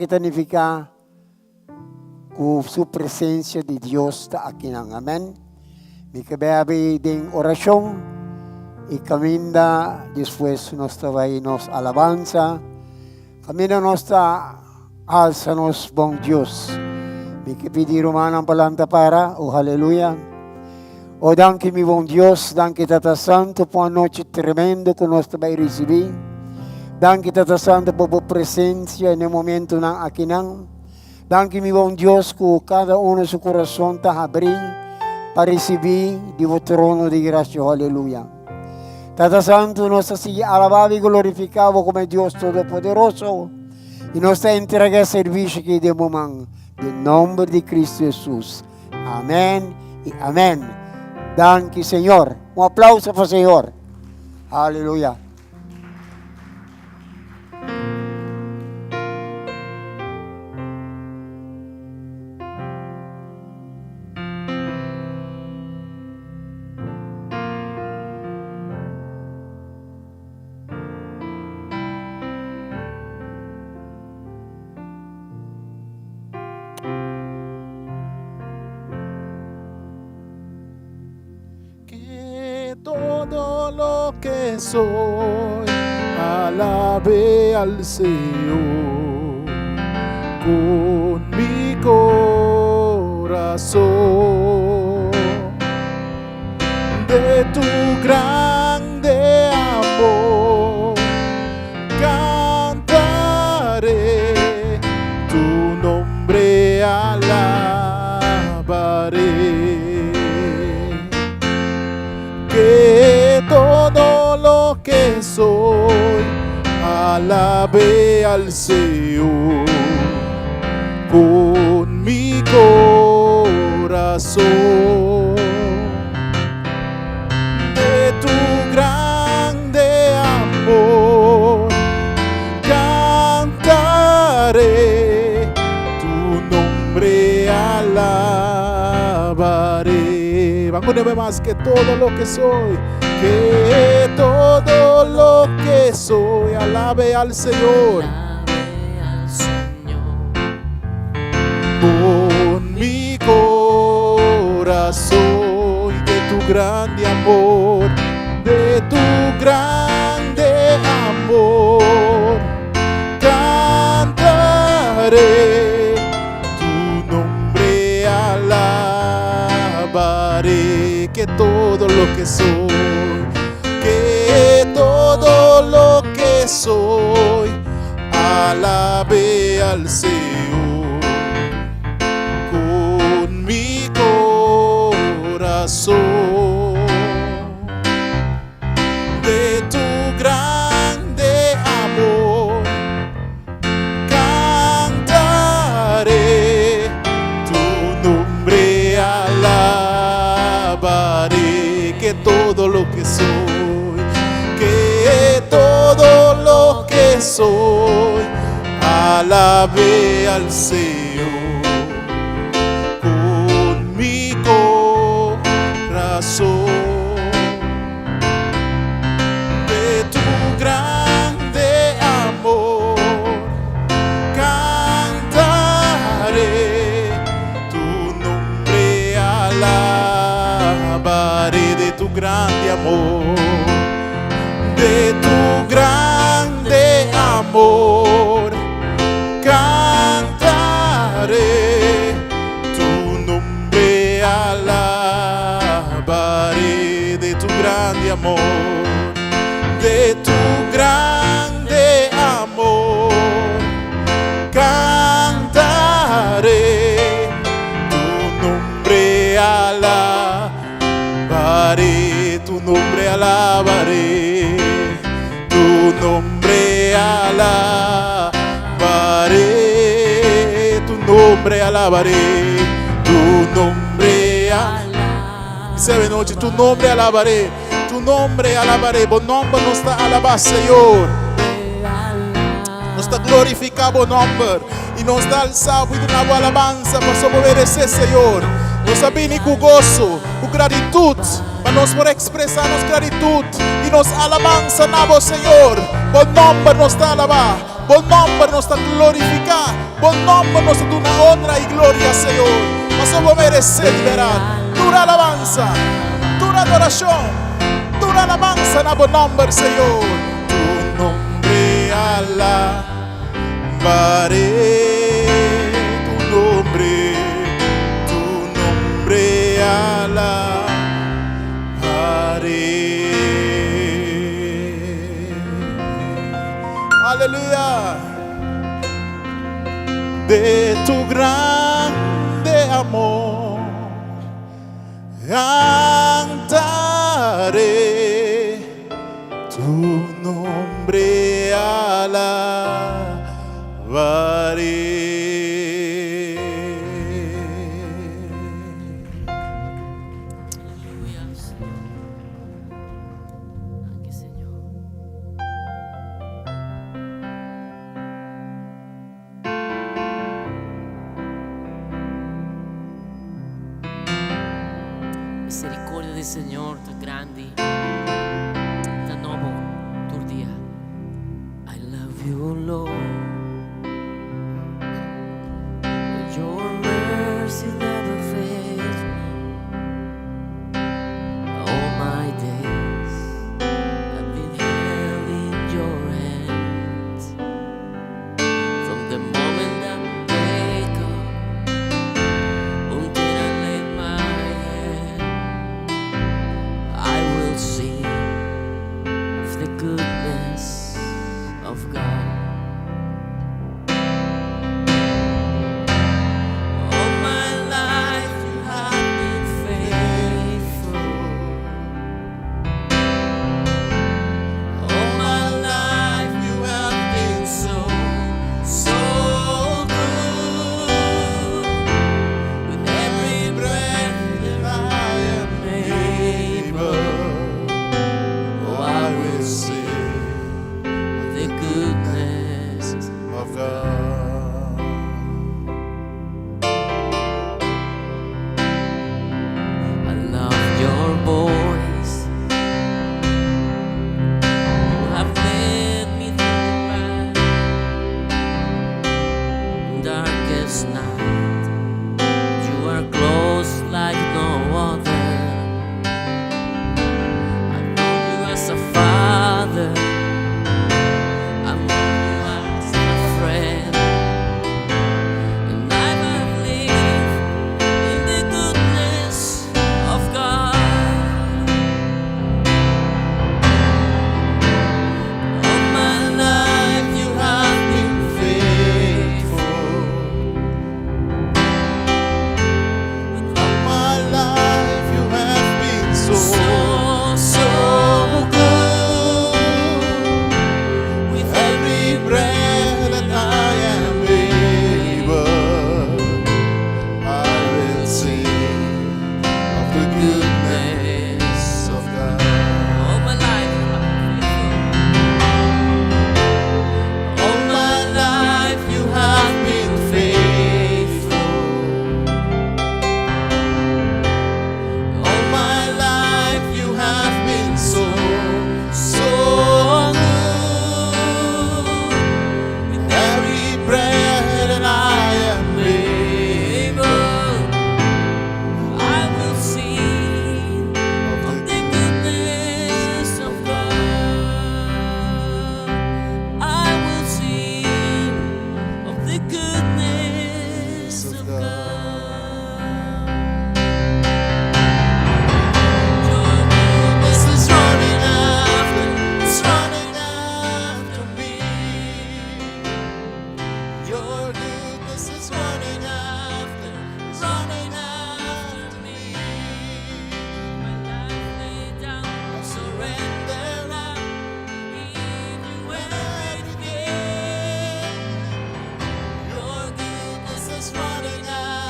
E ta nifiká ku su presensia di Dios ta akinan. Amèn. Mi ke bèbi den orashon i kaminda despues nos ta bai nos alabansa, kaminda nos ta alsa nos bon Dios. Mi ke pidi rumannan pa lanta para. O haleluya. O danki mi bon Dios, danki Tata Santo pa un anochi tremendo ku nos ta bai risibí. Danki Tata Santo pa bo presensia na e momentunan akinan. Danki mi bon Dios ku kada uno su kurason ta habrí pa risibí di bo trono di grasia. Aleluya. Tata Santo, nos ta sigui alabá i glorifiká bo komo e Dios Todopoderoso i nos ta entregá e servisio aki den bo man, den nomber di Cristo Hesus. Amén y amén. Danki Señor. Un aplauso pa Señor. Aleluya. Que todo lo que soy alabe al Señor con mi corazón. De tu grande amor cantaré, tu nombre alabaré. Que todo lo que soy alabe al Señor con mi corazón. De tu grande amor cantaré, tu nombre alabaré. Vamos una vez más, que todo lo que soy, que todo lo que soy, alabe al Señor. Con mi corazón y de tu grande amor, de tu grande amor, cantaré, tu nombre alabaré, que todo lo que soy, que todo lo que soy, alabe al Señor con mi corazón. De tu grande amor cantaré, tu nombre alabaré, que todo lo que soy, que todo lo que soy, alabe al Señor con mi corazón. De tu grande amor cantaré, tu nombre alabaré, de tu grande amor, de tu grande amor cantaré, tu nombre alabaré, de tu grande amor, de tu grande amor cantaré, tu nombre alabaré, tu nombre alabaré, tu nombre alabaré, tu nombre alabaré, tu nombre alabaré. Dice noche, tu nombre alabaré, tu nombre alabaré, bo nomber nos ta alabá, Señor. Nos ta glorifiká bo nomber i nos ta alsá bo i duna bo alabansa pasobra bo meresé, Señor. Nos a bini ku goso, ku gratitut, pa nos por ekspresá nos gratitut i nos alabansa na bo, Señor. Bo nòmber nos ta alabá, bo nòmber nos ta glorifiká, bo nòmber nos ta duna onra i gloria, Señor. Pasobra bo meresé di bèrdat tur alabansa, tur adorashon, tur alabansa na bo nòmber, Señor. Tu nombre alabaré, tu nombre, tu nombre alabaré. Aleluya. De tu grande amor cantaré, tu nombre alabaré. Aleluya, Señor. Danki, Señor. Misericordia di Señor ta grandi, ta nobo tur dia. I love you, Lord. Your mercy never fails me. All my days I've been held in your hands. From the moment that I wake up until I lay my head, I will sing of the goodness of God. All my life you have been faithful. All my life you have been so, so good. With every breath that I am able, oh, I will sing of the goodness of God. I love your voice. You have led me through the fire, darkest night. You are close like no other. I know you as a father. I know you as a friend. And I have lived in the goodness of God. All my life you have been faithful. With All my life you have been so, so, so good. With every breath that I am able, I will sing of the goodness of God. All my life you have been faithful. All my life you have been faithful. All my life you have been so, so good. With Every breath that I am able, able, I will sing of of the the goodness of God. I will sing of the goodness of God. Your goodness is running after, it's running after me. Your goodness is running after, it's running after me. My life laid down, surrender now. Give you everything. Your goodness is running after.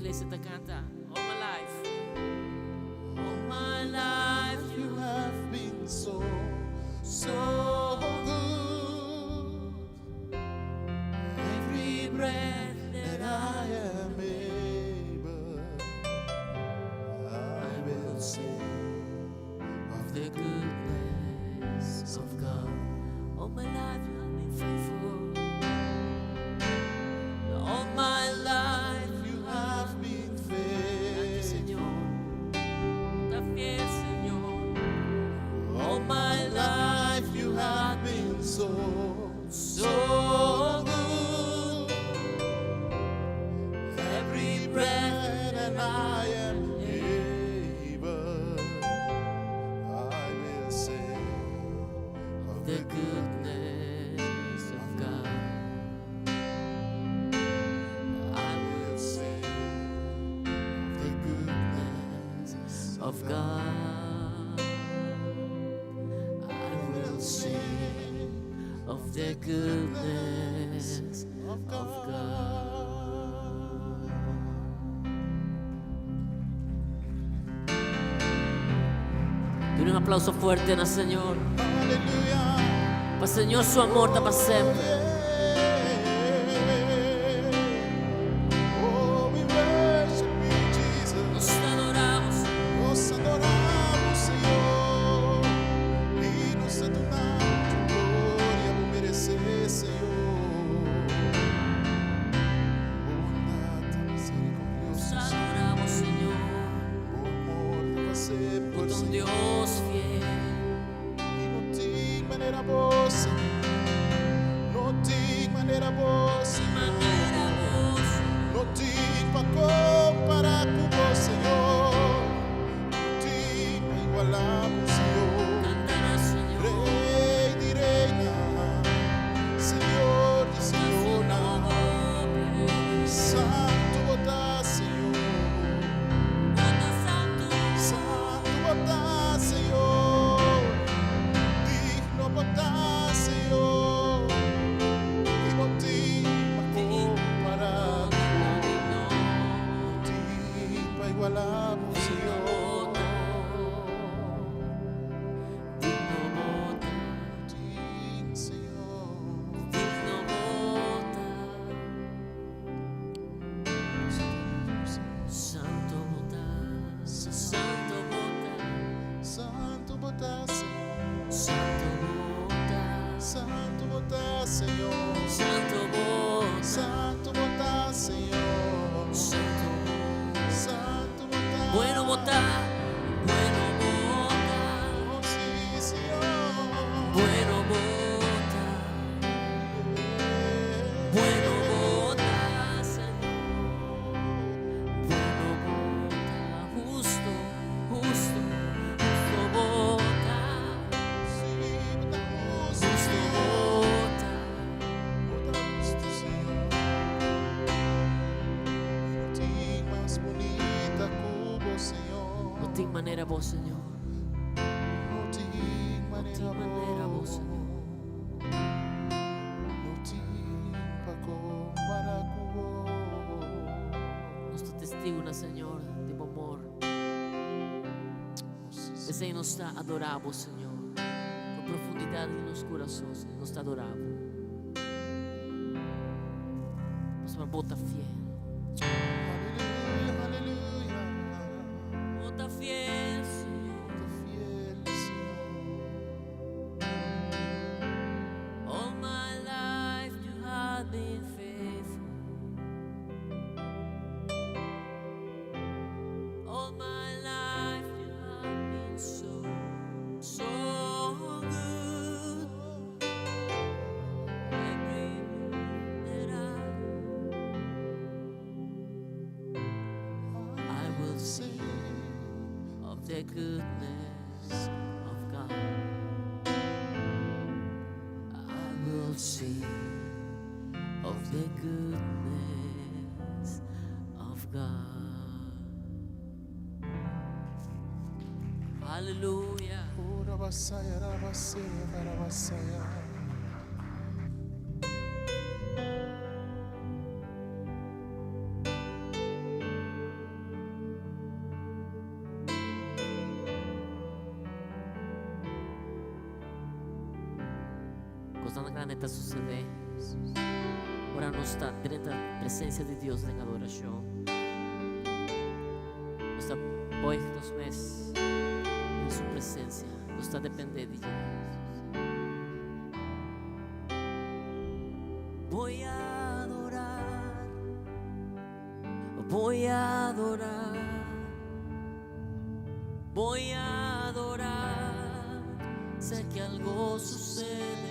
Iglesia ta kanta. All my life. All my life You have been so, so good. Every breath That that I I am able, I will sing of the goodness of God. All my life you have been faithful. All my life You have been Grande faithful. Señor, ta fiel Señor. All my life You have been so, so good. Every breath that I am able, I will sing of The goodness of God. I will will sing of the goodness of God. I will sing of the goodness of of God. God. Duna un aplouso fuerte na Señor. Aleluya. Pa Señor su amor ta pa semper. Oh, we worship you, Jesus. Nos adoramos. Nos adoramos, Señor. I nos ta duna gloria, bo meresé, Señor. Bondat, Nos miserikordioso, adoramos, Señor. Bo amor pa semper, Un Señor. Dios fiel. I no tin manera bo, Señor. No tin manera bo, Señor. Manera bo, No tin pa kompará ku bo, Señor. No tin pa igualá bo, Señor. Cantará, Señor. Rei di reinan, Señor di señornan. Santu bo ta, Señor. Santu. Santu bo ta, Señor. Digno bo ta, Señor. I no tin pa kompará. Digno, No tin pa igualá, Señor. digno bo ta, Tin, Señor. Digno bo ta. Santu bo ta, Santu bo ta, Santu bo ta, Señor. Santu bo ta, Santu bo ta, Señor. Santu bo ta, Santu bo ta, Señor. Santu bo ta. Santu bo ta. Bueno bo ta, bueno bo ta, Oh, sí, Señor. Bueno bo ta, bueno bo ta, Señor. Bueno bo ta, hustu, hustu, hustu bo ta, Sí, bo ta hustu, hustu Señor. bo ta. Bo ta hustu, Señor. No tin mas bunita ku bo, Señor. No tin manera bo, Señor. No tin No tin manera manera bo, bo. Señor. No tin pa kompará ku bo. Nos ta testigu, Señor, di bo amor. P'esei nos ta adorá bo, Señor. Ku profundidat den nos kurason, Señor, nos ta adorá bo. Nos bo ta fiel. Aleluya, aleluya. Bo ta fiel, Señor. Ta fiel, Señor. All my life you have been faithful. All my life you have been so, so good. Every breath that I will sing of the goodness of God. I will sing of the goodness of God. Hallelujah. Oh, rabasaya, rabasaya, rabasaya. Kosnan grandi ta susedé ora nos ta drenta presensia di Dios den adorashon. Nos ta buig nos mes den su presensia. Nos ta dependé di dje. Voy a adorar, voy a adorar, voy a adorar. Sé que algo sucederá.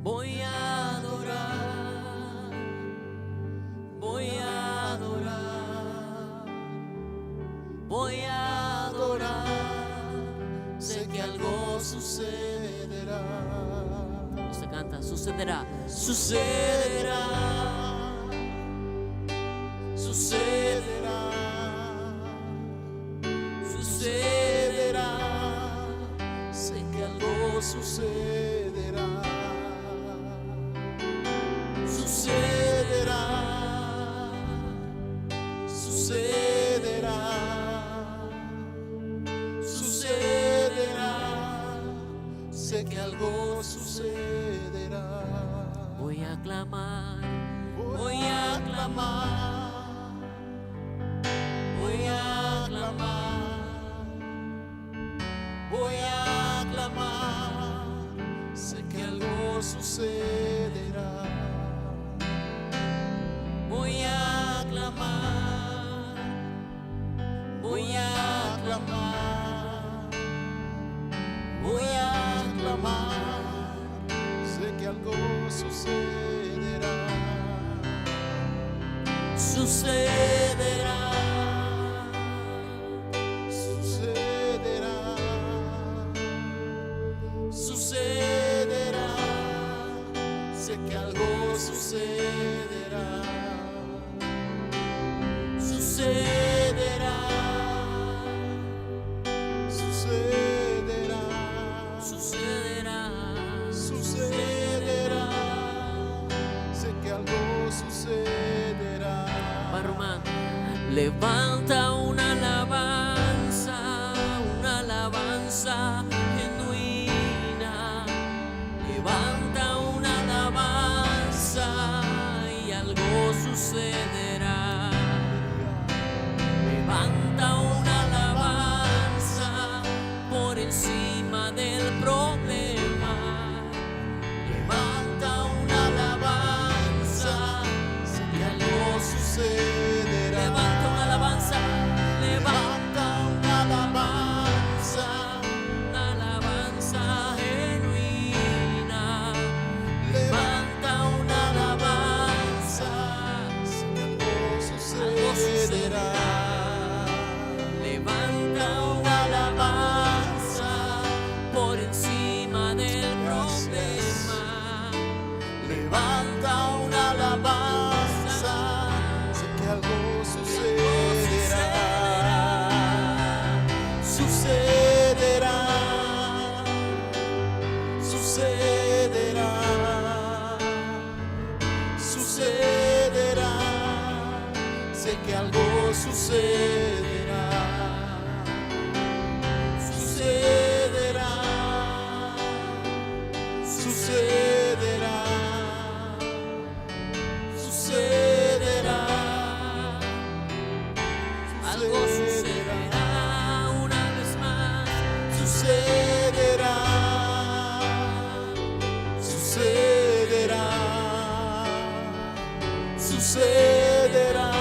Voy a adorar, voy a adorar, voy a adorar. Sé que algo Sucederá. Nos kanta, sucederá, sucederá, Sucederá. Sucederá. Sé que algo sucederá. Sucederá, Sucederá. Sucederá. Sé que algo sucederá. Voy a clamar, voy a clamar, voy a clamar, voy a clamar. Sé que algo sucederá. Voy a clamar, voy a clamar, voy a clamar. Sé que algo sucederá. Sucederá. Sucederá. Sucederá. Sé que algo sucederá. Sucederá. Sucederá. Sucederá. Sucederá. Sé que algo sucederá. Pa ruman, levanta una alabanza, una alabanza genuina. Levanta una alabanza y algo sucederá. Levanta una alabanza por encima del problema. Levanta una alabanza Sé que algo sucederá. Levanta una alabanza, levanta Levanta una alabanza. Una alabanza genuina. Levanta una alabanza. Sé que algo Algo sucederá. Levanta una alabanza por encima del problema. Levanta una alabanza. Sé que algo sucederá. Sucederá. Sucederá. Sucederá. Sé que algo sucederá. Sucederá. Sucederá. Sucederá. Algo sucederá una vez más. Sucederá. Sucederá. Sucederá.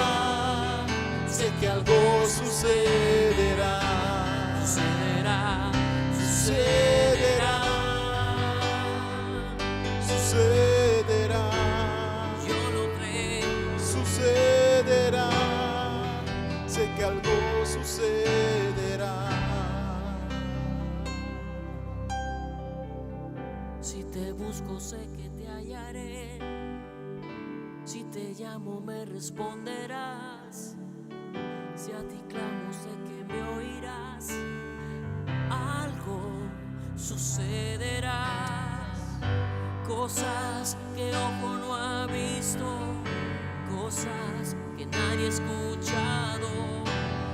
Sé que algo sucederá. Sucederá. Sucederá. Sucederá. Yo lo creo. Sucederá. Sé que algo sucederá. Si te busco, sé que te hallaré. Si te llamo, me responderás. Si a ti clamo, sé que me oirás. Algo sucederá. Cosas que ojo no ha visto, cosas que nadie ha escuchado.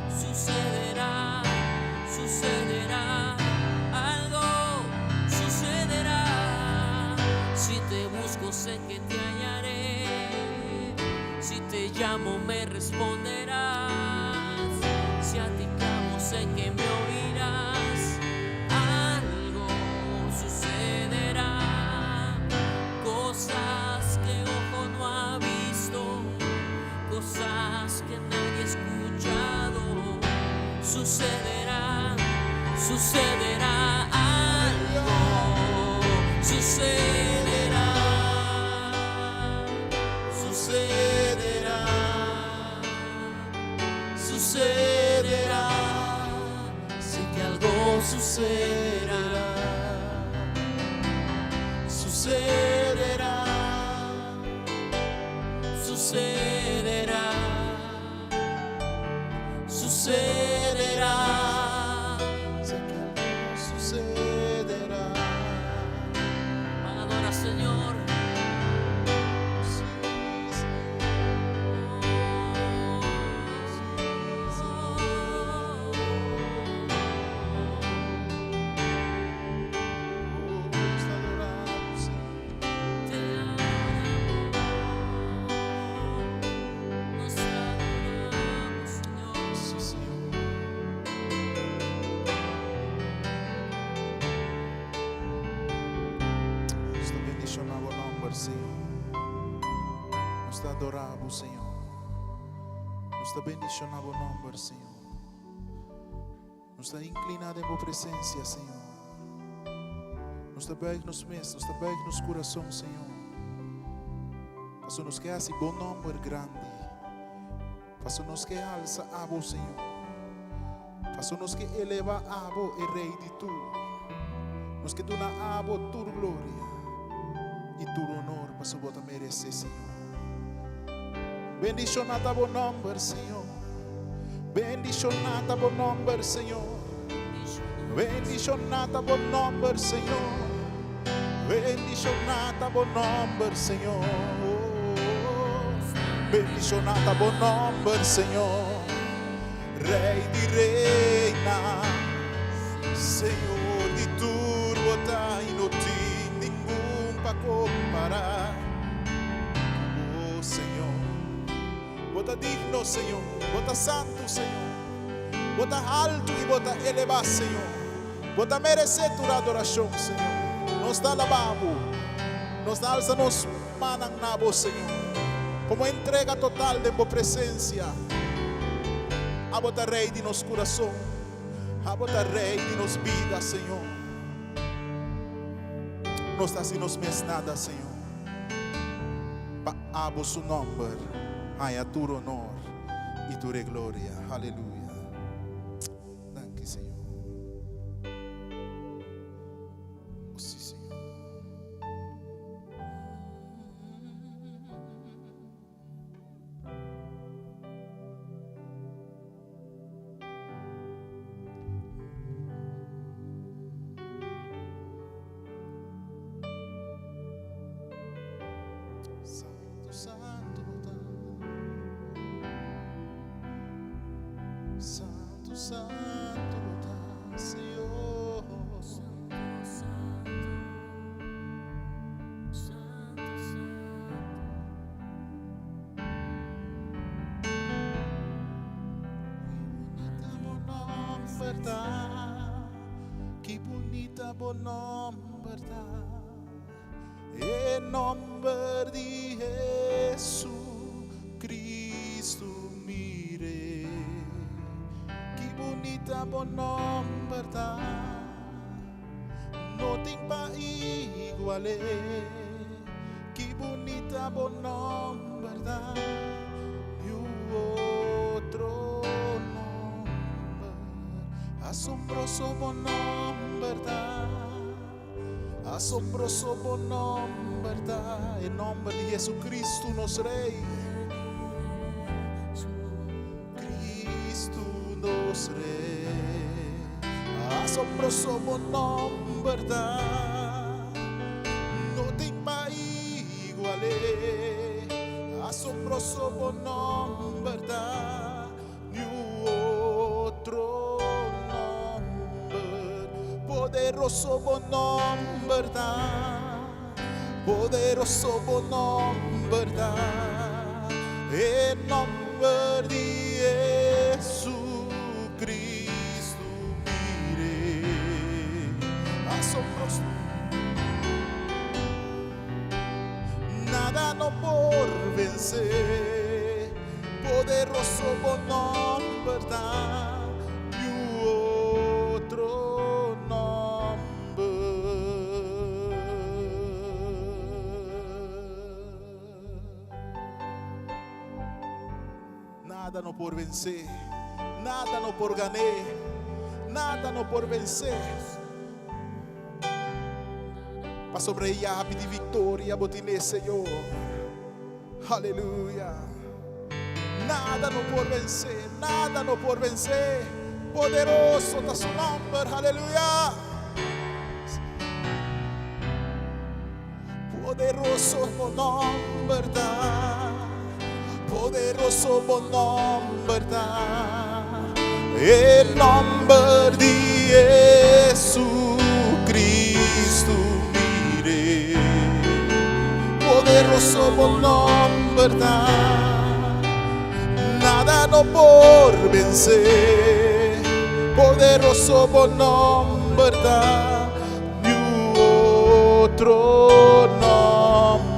Sucederá, sucederá, algo sucederá. Si te busco, sé que te hallaré. Si te llamo, me responderás. Si a ti clamo, sé que me oirás. Algo sucederá. Cosas que ojo no ha visto, cosas que nadie ha escuchado. Sucederá, sucederá algo. Sucederá, sucederá, sucederá. Sé que algo sucederá, sucederá, sucederá, sucederá. Sé que algo sucederá. Van a adorar, Señor. Sí, Señor. Sí, Señor. Oh, nos adoramos, Señor. Te adoramos, nos adoramos, Señor. Sí, Señor. Nos ta bendishoná bo nòmber, Señor. Nos ta adorá, Señor. Nos ta bendishoná bo nòmber, Señor. Nos ta inkliná den bo presensia, Señor. Nos ta buig nos mes, nos ta buig nos kurason, Señor. Paso nos ke hasi bo nòmber grandi. Paso nos ke alsa abo, Señor. Paso nos ke elevá abo e Rei di tur. Nos ke duna abo tur gloria i tur honor paso bo ta meresé, Señor. Bendishoná ta bo nòmber, Señor. Bendishoná ta bo nòmber, Señor. Bendishoná ta bo nòmber, Señor. Bendishoná ta bo nòmber, Señor. Bendishoná ta bo nòmber, Señor. Rei di reinan, Señor di tur bo ta i no tin ningun pa kompará. Oh, Señor. Bo ta digno, Señor. Bo ta santu, Señor. Bo ta haltu i bo ta elevá, Señor. Bo ta meresé tur adorashon, Señor. Nos ta alabá bo. Nos ta alsa nos mannan na bo, Señor. Komo entrega total den bo presensia. Abo ta Rei di nos kurason. Abo ta Rei di nos bida, Señor. Nos ta hasi nos mes nada, Señor. Pa abo su nòmber haña tur honor i tur e gloria. Aleluya. Danki, Señor. Oh, sí, Señor. Santu, santu, ta. Santu, santu, ta, Señor. Santu, santu, santu, santu. Ki bunita bo nòmber ta. Ki bunita bo nòmber ta. E nòmber di Jesucristo mi Rei. Ki bunita bo nòmber ta. No tin pa igual'é. Ki bunita bo nòmber ta. Niun otro nòmber. Asombroso bo nòmber ta. Asombroso bo nòmber ta. E nòmber di Jesucristo nos Rei. Cristo nos Rei. Asombroso bo nòmber ta. No tin pa igual'é. Asombroso bo nòmber ta. Niun otro nòmber. Poderoso bo nòmber ta. Poderoso bo nomber ta, e nomber di Jesucristo mi Rey. Asombroso. Nada no por vence. Poderoso bo nomber ta, niun otro nomber. Nada no por vence, nada no por gané, nada no por vence. Pasobra e yabi di victoria bo tine, Señor. Aleluya. Nada no por vence, nada no por vence. Poderoso ta su nomber, aleluya. Poderoso bo nomber ta, poderoso bo nomber ta. E nomber di Jesucristo mi Rey. Poderoso bo nomber ta, nada no por vence. Poderoso bo nomber ta, niun otro nomber.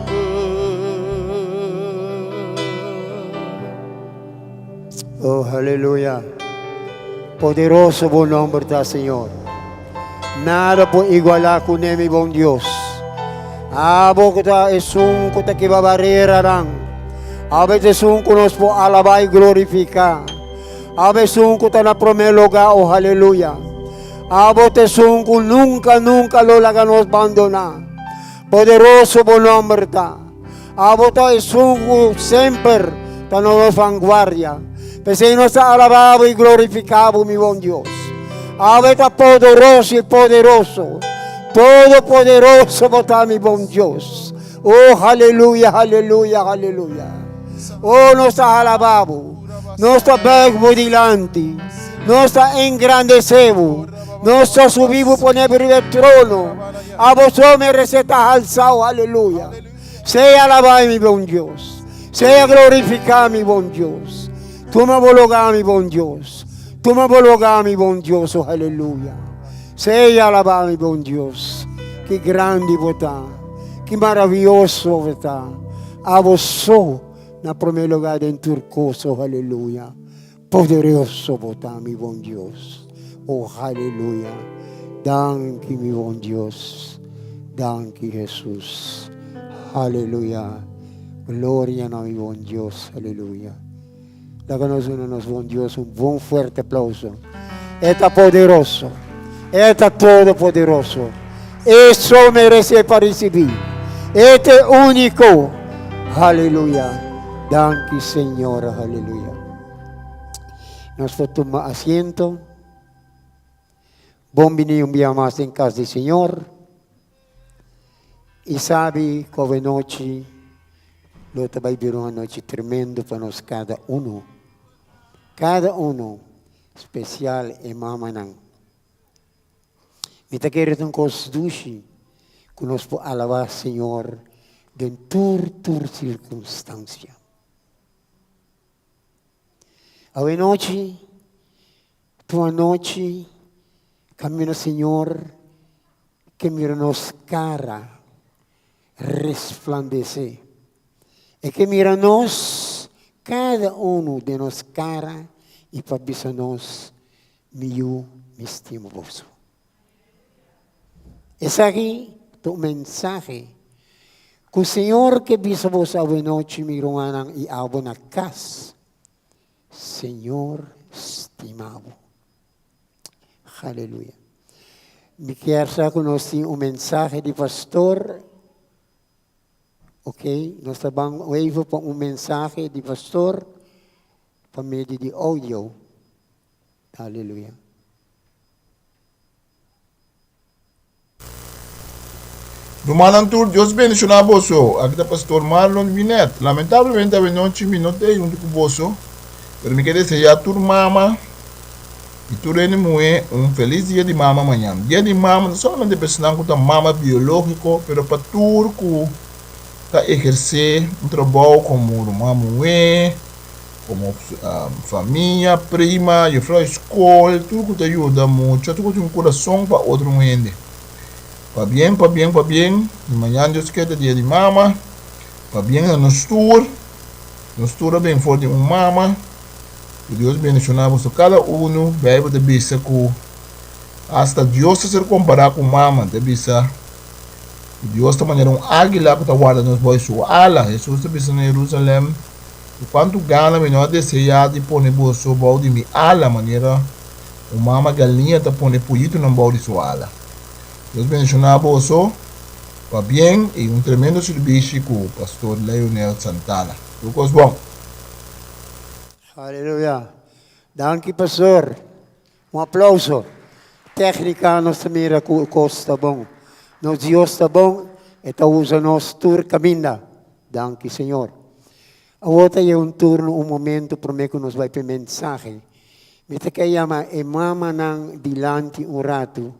Oh, aleluya. Poderoso bo nomber ta, Señor. Nada por igualá kuné, mi bon Dios. Abo ku ta esun ku ta kibra bareranan. Abo ta esun ku nos por alabá i glorifiká. Abo esun ku ta na promé lugá, oh aleluya. Abo ta esun ku nunka, nunka lo laga nos bandoná. Poderoso bo nomber ta. Abo ta esun ku semper ta na nos vanguardia. P'esei nos ta alabá bo i glorifiká bo, mi bon Dios. Abo ta poderoso i poderoso. Todopoderoso bo ta, mi bon Dios. Oh, haleluya, haleluya, haleluya. Oh, nos ta alabá bo. Nos ta bèg bo dilanti. Nos ta engrandesé bo. Nos ta subí bo pone bo riba e trono. Abo so meresé ta halsao, aleluya. Sea alabá mi bon Dios. Sea glorificá mi bon Dios. Tuma bo lugá mi bon Dios. Tuma bo lugá mi bon Dios, oh aleluya. Sea alabá mi bon Dios. Ki grandi bo ta. Ki maravioso bo ta. Abo so na promé lugá den tur kos, oh aleluya. Poderoso bo ta mi bon Dios. Oh aleluya. Danki mi bon Dios. Danki Jesus. Aleluya. Gloria na mi bon Dios. Aleluya. Laga nos duna nos bon Dios un bon fuerte aplauso. E ta poderoso. E ta todopoderoso. E so merece pa ricibi. E ta e unico. Aleluya. Danki Señor. Aleluya. Nos por tuma asiento. Bon bini un bia mas den cas di Señor. Y sabi cu awenochi lo ta bay bira un anochi tremendo pa nos cada uno. Cada uno, special e mamanan. Mi ta kere ta un kos dushi ku nos por alabá Señor den tur tur sirkunstansia. Awenochi ta un anochi kaminda Señor ke mira nos kara resplandesé. E ke mira nos kada unu den nos kara i pa bisa nos, Mi yu, mi stima boso. Esaki ta un mensahe ku Señor ke bisa boso awenochi, mi rumannan, i abo na kas. Señor stima bo. Aleluya. Mi kier sa ku nos tin un mensahe di pastor. Ok, nos ta ban even pa un mensahe di pastor pa medio di audio. Aleluya. Rumannan tur, Dios bendiciona boso. Aki ta Pastor Marlon Vinet. Lamentablemente awenochi mi no ta ei hunto cu boso, pero mi ke desea tur mama. I tur hende muhé un felis dia di mama mañan. Dia di mama no solamente pa esnan ku ta mama biológiko, pero pa tur ku ta ehersé un trabou komo ruman muhé, komo famia, prima, yefrou di skol, tur ku ta yuda mucha, tur ku tin un kurason pa otro un hende. Pabien, pabien, pabien, di mañan Dios ke ta dia di mama, pabien na nos tur, nos tur a bin for di un mama. Ku Dios bendishoná boso kada unu. Beibel ta bisa ku asta Dios ta ser kompará ku mama. Ta bisa ku Dios ta manera un águila ku ta warda nos bou su ala. Hesus ta bisa na Yerusalèm, Ku kuantu gana mi no a deseá di pone boso bou di mi ala, manera un mama galiña ta pone puyitunan bou di su ala. Dios bendishoná boso. Pabien i un tremendo sirbishi ku Pastor Leonel Santana. Tur kos bon. Aleluya. Danki pastor. Un aplauso. Técnica nos ta mira ku kos ta bon. Nos Dios ta bon, e ta usa nos tur kaminda. Danki Señor. Awor ta yega un turno, un momento promé ku nos bai pa e mensahe. Mi ta ke yama e mamanan dilanti un ratu.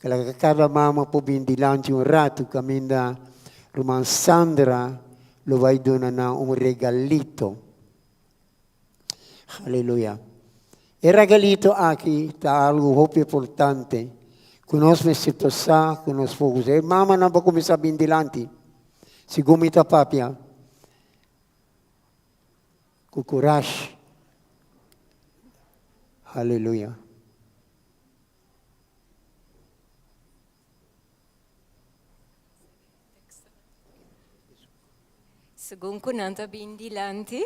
Laga kada mama por bin dilanti un ratu kaminda ruman Sandra lo bai duna nan un regalito. Aleluya. E regalito aki ta algu hopi importante ku nos mester por sa, ku nos por usa. E mamanan por kuminsá bin dilanti, segun mi ta papia, ku kurashi. Aleluya. Segun ku nan ta bin dilanti,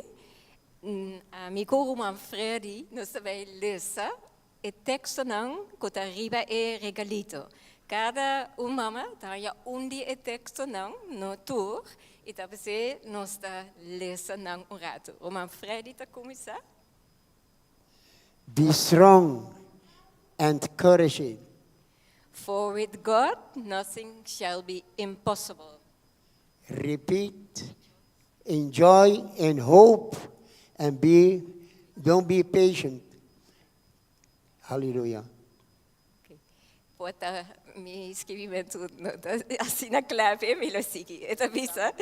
ami ku ruman Freddy nos ta bai lesa e tekstonan ku ta riba e regalito. Kada un mama ta haña un di e tekstonan, no tur, i ta p'esei nos ta lesa nan un ratu. Ruman Freddy ta kuminsá. Be strong and courage. For with God nothing shall be impossible. Repeat, enjoy and hope and be don't be patient. Hallelujah. Por ta mi skibimentu no ta asina kla p'e, mi lo sigui. E ta bisa,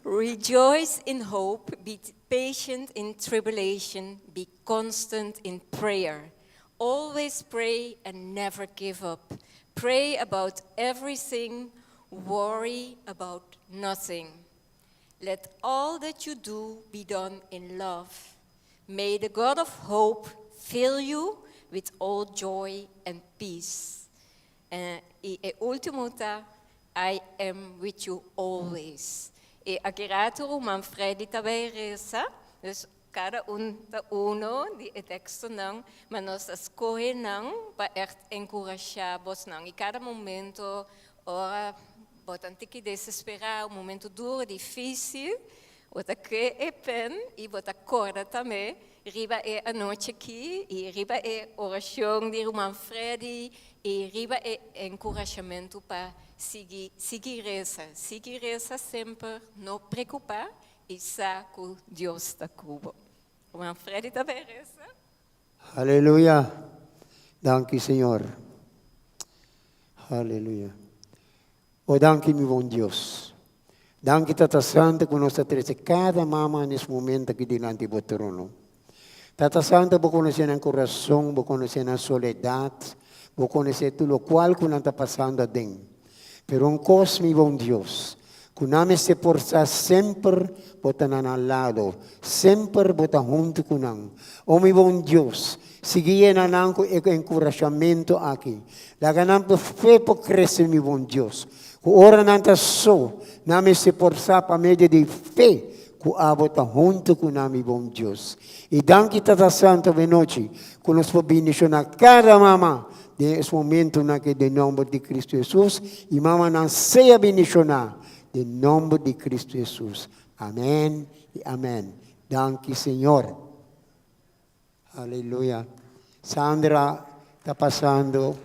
Rejoice in hope, be patient in tribulation, be constant in prayer. Always pray and never give up. Pray about everything, worry about nothing. Let all that you do be done in love. May the God of hope fill you with all joy and peace. I e último ta, I am with you always. I aki ratu ruman Freddy ta bai resa, dus kada un ta uno di e tekstonan, ma nos ta skohe nan pa ègt enkurashá bosnan. I kada momento ora bo ta un tiki desesperá, un momento duro, difísil, Bo ta kue e pen i bo ta korda tambe riba e anochi aki i riba e orashon di ruman Freddy i riba e enkurashamentu pa sigui sigui resa. Sigui resa semper, no preokupá i sa ku Dios ta ku bo. Ruman Freddy ta bai resa. Aleluya! Danki Señor. Aleluya. O danki mi bon Dios. Danki Tata Santo ku nos ta trese kada mama nes momento aki dilanti bo trono. Tata Santo bo konosé nan kurason, bo konosé nan soledat, bo konosé tur lokual ku nan ta pasando aden. Pero un kos mi bon Dios, ku nan mester por sa semper bo ta na nan lado, semper bo ta huntu ku nan. O mi bon Dios, Sigui yena nan ku e enkurashamentu aki. Laga nan por fe por krese, mi bon Dios, ku ora nan ta so, nan mester por sa pa medio di fe ku abo ta huntu ku nan, mi bon Dios. I danki Tata Santu awenochi ku nos por bindishoná kada mama den es momentunan aki den nomber di Kristu Hesus, i mamanan sea bindishoná den nomber di Kristu Hesus. Amen i amen. Danki Señor. Aleluya. Sandra ta pasando,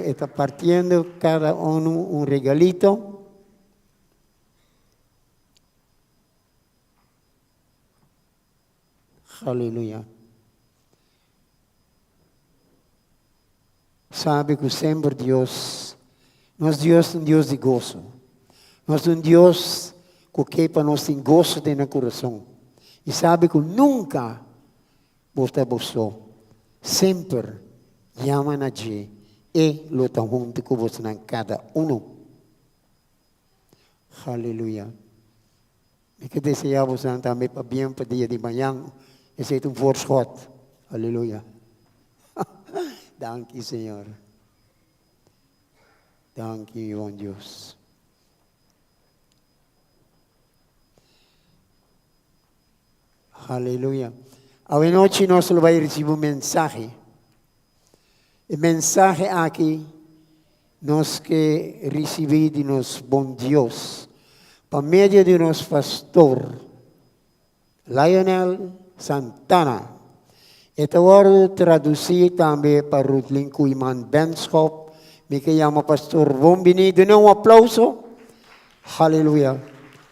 e ta partiendo cada uno un regalito. Aleluya. Sabi ku semper Dios, nos Dios ta un Dios di goso. Nos ta un Dios ku ke pa nos tin goso den nos kurason. I sabi ku nunka bo ta bo so. Semper yama na dje, e lo ta huntu ku bosonan kada unu. Haleluya. Mi ke deseá bosonan tambe pabien pa dia di mañan. Esei ta un voorschot. Aleluya. Danki, Señor. Danki, bon Dios. Aleluya. Awe nochi nos lo bai recibi un mensahe. E mensahe aki nos ke ricibi di nos bon Dios pa medio di nos pastor Lionel Santana. E ta wordo traduci tambe pa Rutlin Koeiman Benschop. Mi ke yama pastor bon bini. Duna un aplauso. Haleluya.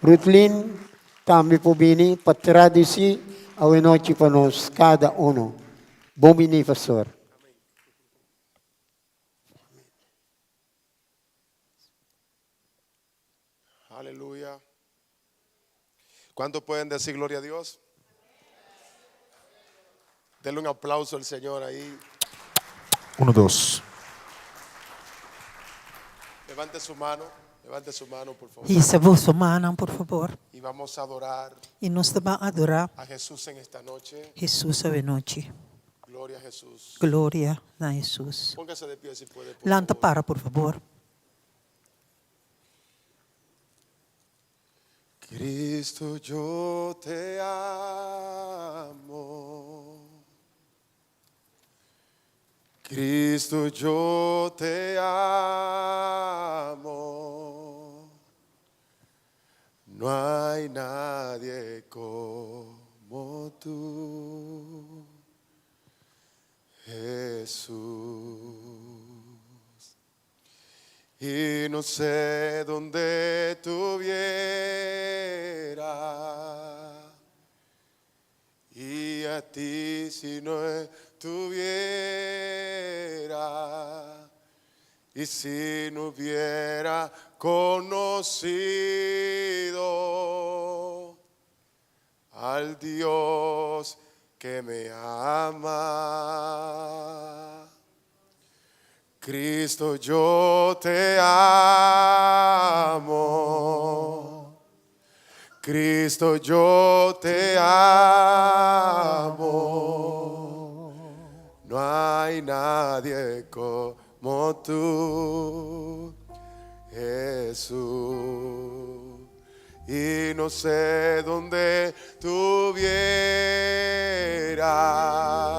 Rutlin tambe por bini pa traduci awe nochi pa nos kada uno. Bon bini pastor. Aleluya. ¿Cuántos pueden decir gloria a Dios? Denle un aplauso al Señor ahí. Uno, dos. Levante su mano, levante su mano, por favor. Hisa boso mannan, por fabor. Y vamos a adorar I nos ta bai adorá a Jesús en esta noche. Hesus awe nochi. Gloria a Jesús. Gloria na Hesus. Póngase de pie si puede, por Lanta favor. para, por fabor. Cristo, yo te amo. Cristo, yo te amo. No hay nadie como tú, Jesús. Y no sé dónde tuviera y a ti si no estuviera y si no hubiera conocido al Dios que me ama. Cristo, yo te amo. Cristo, yo te amo. No hay nadie como tú, Jesús. Y no sé dónde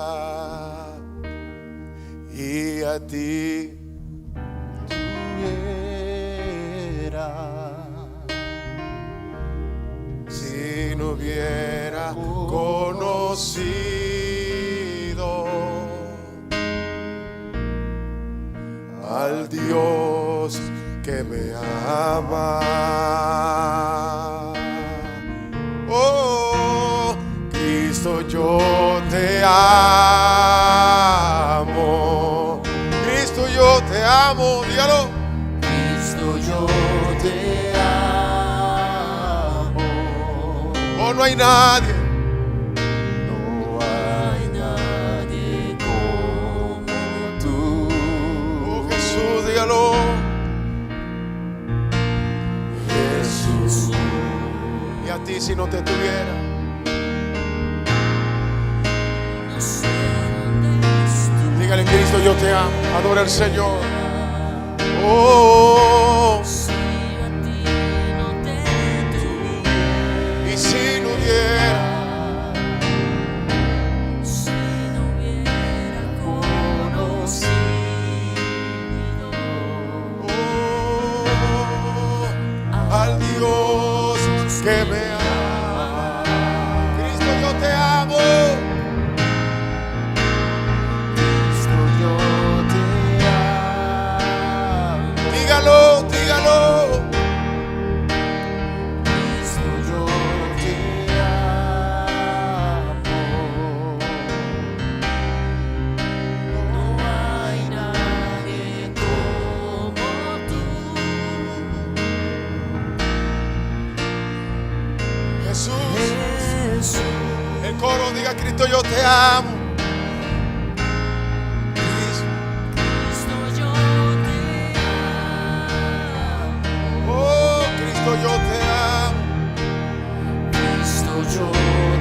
tuviera. Y a ti si no hubiera conocido al Dios que me ama. Oh, Cristo, yo te amo. Cristo, yo te amo. Dígalo. Cristo, yo te amo. Oh, no hay nadie. No hay nadie como tú. Oh, Jesús, dígalo. Jesús. Y a ti si no te tuviera. No sé dónde estuviera. Dígale, Cristo, yo te amo. Adora al Señor. Oh, Si a ti no te tuviera. y si no hubiera. Si no hubiera conocido Oh, al Dios que me ama. Cristo, yo te amo. Cristo, yo te amo. Dígalo, dígalo. Cristo, yo te amo. No hay nadie Jesús. El coro diga, Cristo, yo te amo. Cristo. Cristo, yo te amo. Oh, Cristo, yo te amo. Cristo, yo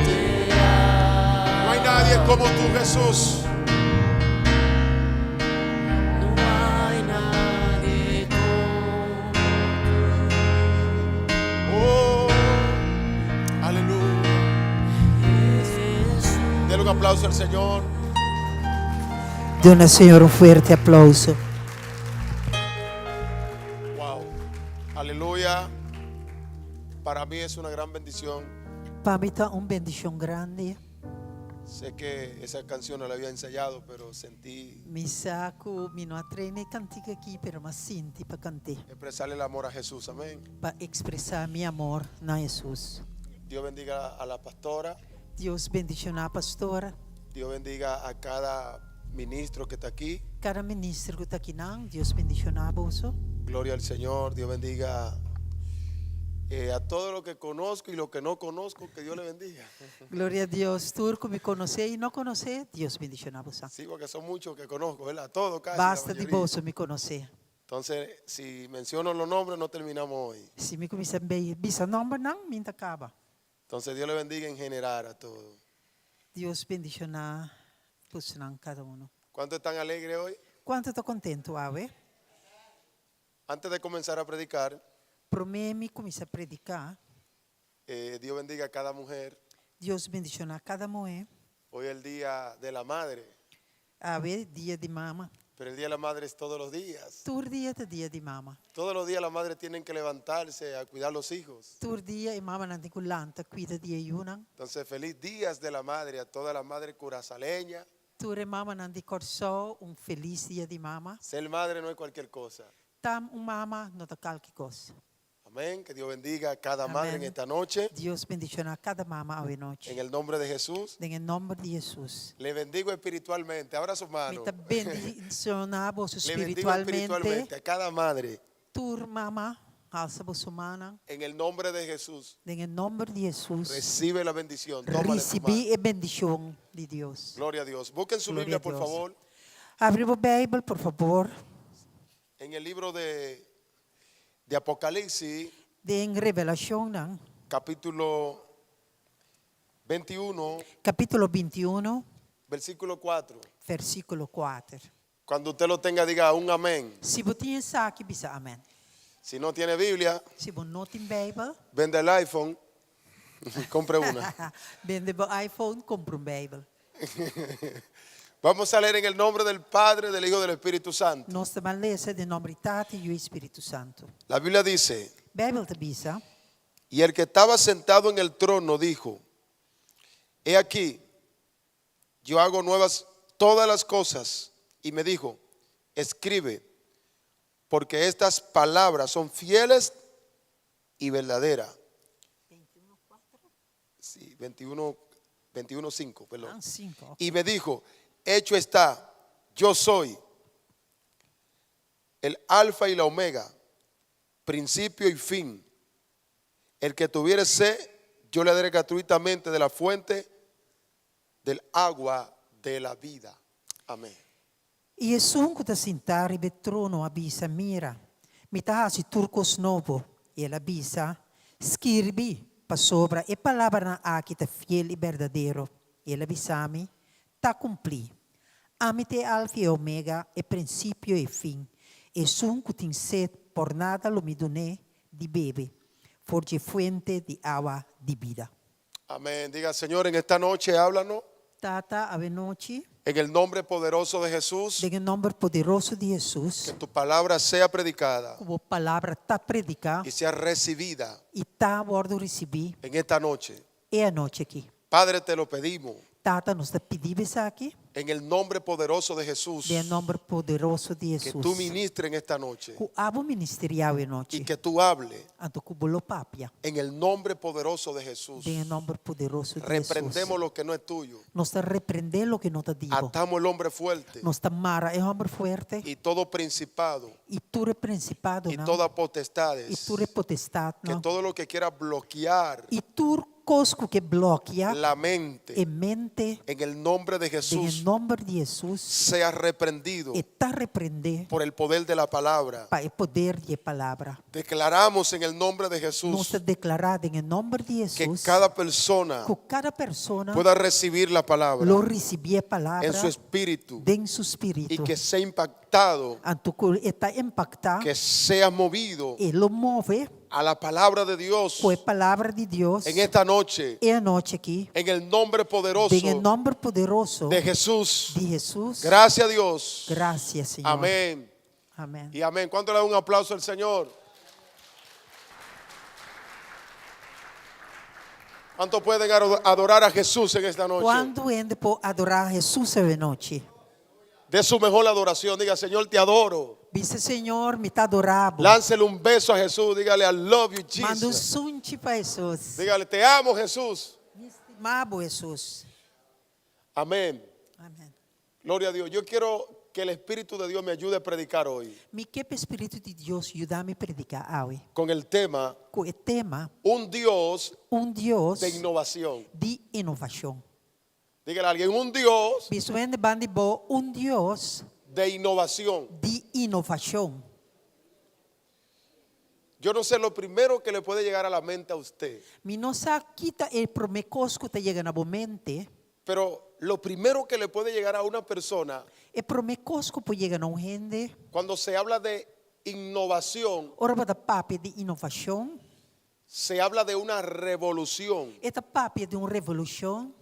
te amo. No hay nadie como tú, Jesús. No hay nadie como tú. Oh, aleluya. Jesús. Denle un aplauso al Señor. Duna Señor un fuerte aplouso. Wow. Aleluya. Para mí es una gran bendición. Pa mi ta un bendishon grandi. Sé que esa canción no la había ensayado, pero sentí Mi sa ku mi no a train e kantika aki, pero m'a sinti pa kant'é. expresarle el amor a Jesús. Amén. Pa ekspresá mi amor na Hesus. Dios bendiga a la pastora. Dios bendishoná pastora. Dios bendiga a cada ministro que está aquí. Kada minister ku ta akinan, Dios bendishoná boso. Gloria al Señor. Dios bendiga a todo lo que conozco y lo que no conozco. Que Dios le bendiga. Gloria na Dios. Tur ku mi konosé i no konosé, Dios bendishoná boso. Sí, porque son muchos que conozco, ¿verdad? Todo casi. la Basta di mayoría. boso mi konosé. Entonces, si menciono los nombres, no terminamos hoy. Si mi kuminsá bisa nòmbernan, mi n' ta kaba. Entonces, Dios le bendiga en general a todos. Dios bendishoná kada un. ¿Cuántos están alegres hoy? Kuantu ta kontentu awe? Antes de comenzar a predicar, Promé mi kuminsá prediká. Dios bendiga a cada mujer. Dios bendishoná kada muhé. Hoy es el día de la madre, Awe, dia di mama. pero el día de la madre es todos los días. Tur dia ta dia di mama. Todos los días las madres tienen que levantarse a cuidar los hijos. Tur dia e mamanan tin ku lanta kuida di e yunan. Entonces, feliz días de la madre a todas las madres curazaleñas. Tur e mamanan di Kòrsou, un felis dia di mama. Ser madre no es cualquier cosa. Ta un mama no ta kualke kos. Amén. Que Dios bendiga a cada madre en Amén. esta noche. Dios bendishoná kada mama awe nochi. En el nombre de Jesús. Den nòmber di Hesus. Le bendigo espiritualmente. Abra sus Mi manos. ta bendishoná boso Le bendigo espiritualmente. espiritualmente a cada madre. Tur mama, alsa boso mannan. En el nombre de Jesús. Den nòmber di Hesus. Recibe la bendición. Tómala en tu Risibí mano. e bendishon di Dios. Gloria a Dios. Busquen su Gloria Biblia, a por Dios. favor. Habri bo Beibel, por fabor. En el libro de Apocalipsis, Den Revelashon, no? capítulo 21, Kapítulo 21, versículo 4. versíkulo 4. Cuando usted lo tenga, diga un amén. Si bo tin esaki, bisa amèn. Si no tiene Biblia, Si bo no tin Beibel, vende el iPhone y compre una. bende bo iPhone, kumpra un Beibel. Vamos a leer en el nombre del Padre, del Hijo y del Espíritu Santo. Nos ta bai lesa den nòmber di Tata, Yu i Spiritu Santu. La Biblia dice, Beibel ta bisa, y el que estaba sentado en el trono dijo, he aquí, yo hago nuevas todas las cosas. Y me dijo, escribe, porque estas palabras son fieles y verdaderas. Sí, 21, 21, 5, perdón. ah, 5. Y me dijo, hecho está, yo soy el alfa y la omega, principio y fin. El que tuviere sed, yo le daré gratuitamente de la fuente del agua de la vida. Amén. I esun ku ta sintá riba e trono a bisa, mira, mi ta hasi tur kos nobo. I el a bisa, skirbi, pasobra e palabranan aki ta fiel i berdadero. I el a bisami, ta kumplí. Ami ta e alfa i omega, e prinsipio i fin. Esun ku tin set, pòrnada lo mi dun'é di bebe, for di fuente di awa di bida. Amén. Diga, Señor, en esta noche háblanos Tata, awe nochi, en el nombre poderoso de Jesús. den nòmber poderoso di Hesus, Que tu palabra sea predicada ku bo palabra ta prediká y sea recibida i ta wòrdu risibí en esta noche. e anochi aki. Padre, te lo pedimos Tata, nos ta pidi esaki, en el nombre poderoso de Jesús. den nòmber poderoso di Que Hesus. tú ministres en esta noche Ku abo ministrá y e nochi. que tú hables Anto ku bo lo papia. en el nombre poderoso de Jesús. Den nòmber poderoso di Hesus. Reprendemos lo que no es tuyo. Nos ta reprendé loke no ta di bo. Atamos el hombre fuerte Nos ta mara e hòmber fuerte y todo principado i tur prinsipado y no. toda I potestades. tur potestat Que no. todo lo que quiera bloquear I tur kos ku ke blòkia la mente, e mente en el nombre de den e Jesús, nòmber di Hesus sea reprendido e ta reprendé por el poder de la palabra. pa e poder di e palabra. Declaramos en el nombre de Nos Jesús ta deklará den e nòmber di que Hesus cada persona ku kada persona pueda recibir la palabra lo risibí e palabra en su espíritu den su y spiritu. que sea impactado, Anto ku e ta impaktá, que sea movido e lo move a la palabra de Dios ku e palabra di Dios en esta noche, e anochi aki, en el nombre poderoso den e nòmber poderoso de Jesús. di Hesus. Gracias a Dios. Gracias, Señor. Amén. Amén. Y amén. ¿Cuánto le da un aplauso al Señor? ¿Cuánto pueden adorar a Jesús en esta noche? Kuantu hende por adorá Hesus awe nochi? De su mejor adoración. Diga, Señor, te adoro. Bisa Señor, mi ta adorá bo. Láncele un beso a Jesús. Dígale, I love you, Manda un Jesus. sunchi pa Hesus. Dígale, te amo, Jesús. Mi stima bo, Hesus. Amén. Amèn. Gloria a Dios. Yo quiero que el Espíritu de Dios me ayude a predicar hoy Mi ke pa Spiritu di Dios yuda mi prediká awe. con el tema Ku e tema Un Dios Un Dios de innovación. di inovashon. Dígale a alguien, un Dios Bisa un hende banda di bo, un Dios de innovación. di inovashon. Yo no sé lo primero que le puede llegar a la mente a usted, Mi no sa ki ta e promé kos ku ta yega na bo mente. pero lo primero que le puede llegar a una persona E promé kos ku por yega na un hende, cuando se habla de innovación, ora bo ta papia di inovashon, se habla de una revolución. e ta papia di un revolushon.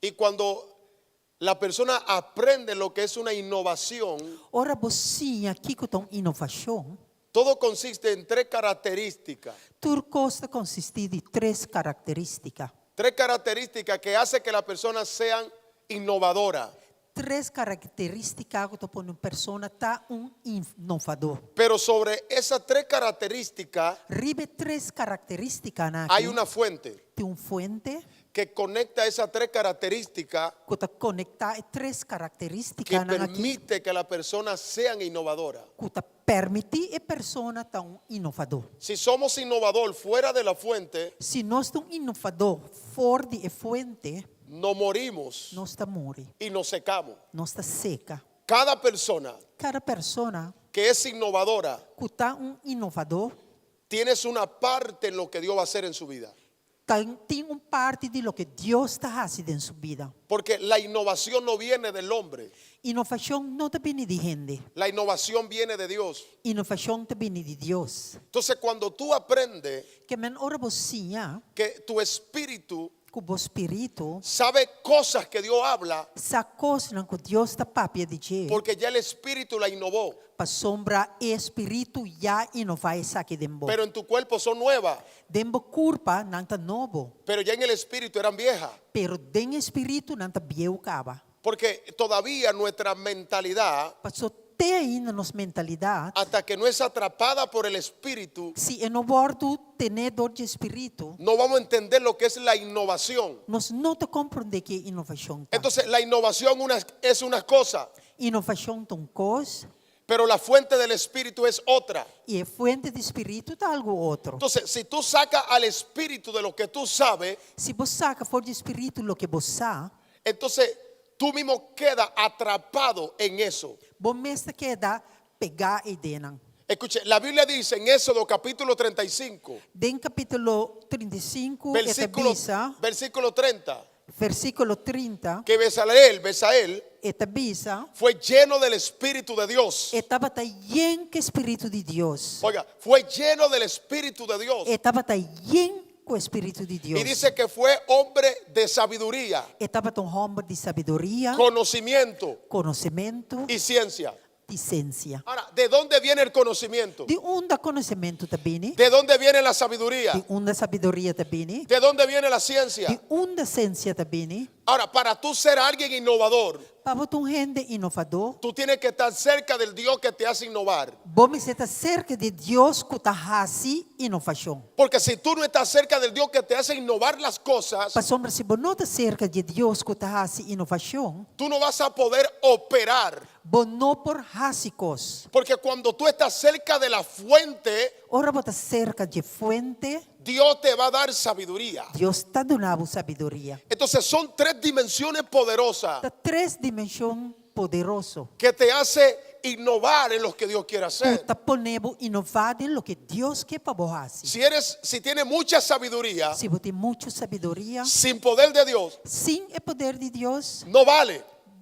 Y cuando la persona aprende lo que es una innovación, Ora bo siña kiko ta un inovashon, todo consiste en tres características. tur kos ta konsistí di tres karakterístika. Tres características que hace que las personas sean innovadoras. Tres karakterístika ku ta pone un persona ta un inovadó. Pero sobre esas tres características Riba e tres karakterístikanan hay aki una fuente tin un fuente que conecta esas tres características ku ta konektá e tres que karakterístikanan aki permite que las personas sean innovadoras. ku ta permití e persona ta un inovadó. Si somos innovador fuera de la fuente, Si nos ta un inovadó for di e fuente, nos morimos nos ta muri, y nos secamos. nos ta seka. Cada persona Kada persona que es innovadora, ku ta un inovadó tienes una parte en lo que Dios va a hacer en su vida. tin un parti di loke Dios ta hasi den su bida. Porque la innovación no viene del hombre, Inovashon no ta bini di hende, la innovación viene de Dios. inovashon ta bini di Dios. Entonces, cuando tú aprendes Ke men ora bo siña que tu espíritu ku bo spiritu sabe cosas que Dios habla, sa kosnan ku Dios ta papia di dje, porque ya el espíritu la innovó, pasobra e spiritu ya a inová esaki den bo. pero en tu cuerpo son nuevas, Den bo kurpa nan ta nobo, pero ya en el espíritu eran viejas. pero den e spiritu nan ta bieu kaba. Porque todavía nuestra mentalidad, Paso te ainda nos mentalidat, hasta que no es atrapada por el espíritu, si e no wòrdu tené dor di spiritu, no vamos a entender lo que es la innovación. nos no ta komprondé ki inovashon ta. Entonces, la innovación una- es una cosa, Inovashon ta un kos pero la fuente del espíritu es otra. i e fuente di spiritu ta algu otro. Entonces, si tú sacas al espíritu de lo que tú sabes, Si bo saka for di spiritu loke bo sa, entonces tú mismo quedas atrapado en eso. bo mes ta keda pegá eidenan. Escuche, la Biblia dice en Éxodo capítulo 35, Den kapítulo 35, e ta versículo, bisa, versículo 30, versíkulo 30, que Bezalel, Bezael e ta bisa, fue lleno del Espíritu de Dios. E tabata yen ku Spiritu di Dios. Oiga, fue lleno del Espíritu de Dios. E tabata yen ku Spiritu di Dios. Y dice que fue hombre de sabiduría, E tabata un hòmber di sabiduria, conocimiento konosementu y ciencia. i siensia. Ahora, ¿de dónde viene el conocimiento? Di unda konosementu ta bini? ¿De dónde viene la sabiduría? Di unda sabiduria ta bini? ¿De dónde viene la ciencia? Di unda siensia ta bini? Ahora, para tú ser alguien innovador, Pa bo ta un hende inovadó, tú tienes que estar cerca del Dios que te hace innovar. bo mester ta serka di Dios ku ta hasi inovashon. Porque si tú no estás cerca del Dios que te hace innovar las cosas, Pasobra si bo no ta serka di Dios ku ta hasi inovashon, tú no vas a poder operar. Bo no por hasi kos. Porque cuando tú estás cerca de la fuente, Ora bo ta serka dje fuente, Dios te va a dar sabiduría. Dios ta duna bo sabiduria. Entonces son tres dimensiones poderosas Ta tres dimenshon poderoso. que te hace innovar en lo que Dios quiere Ku hacer. ta pone bo inová den loke Dios ke pa bo hasi. Si eres, si tienes mucha sabiduría, Si bo tin muchu sabiduria, sin poder de Dios, sin e poder di Dios, no vale.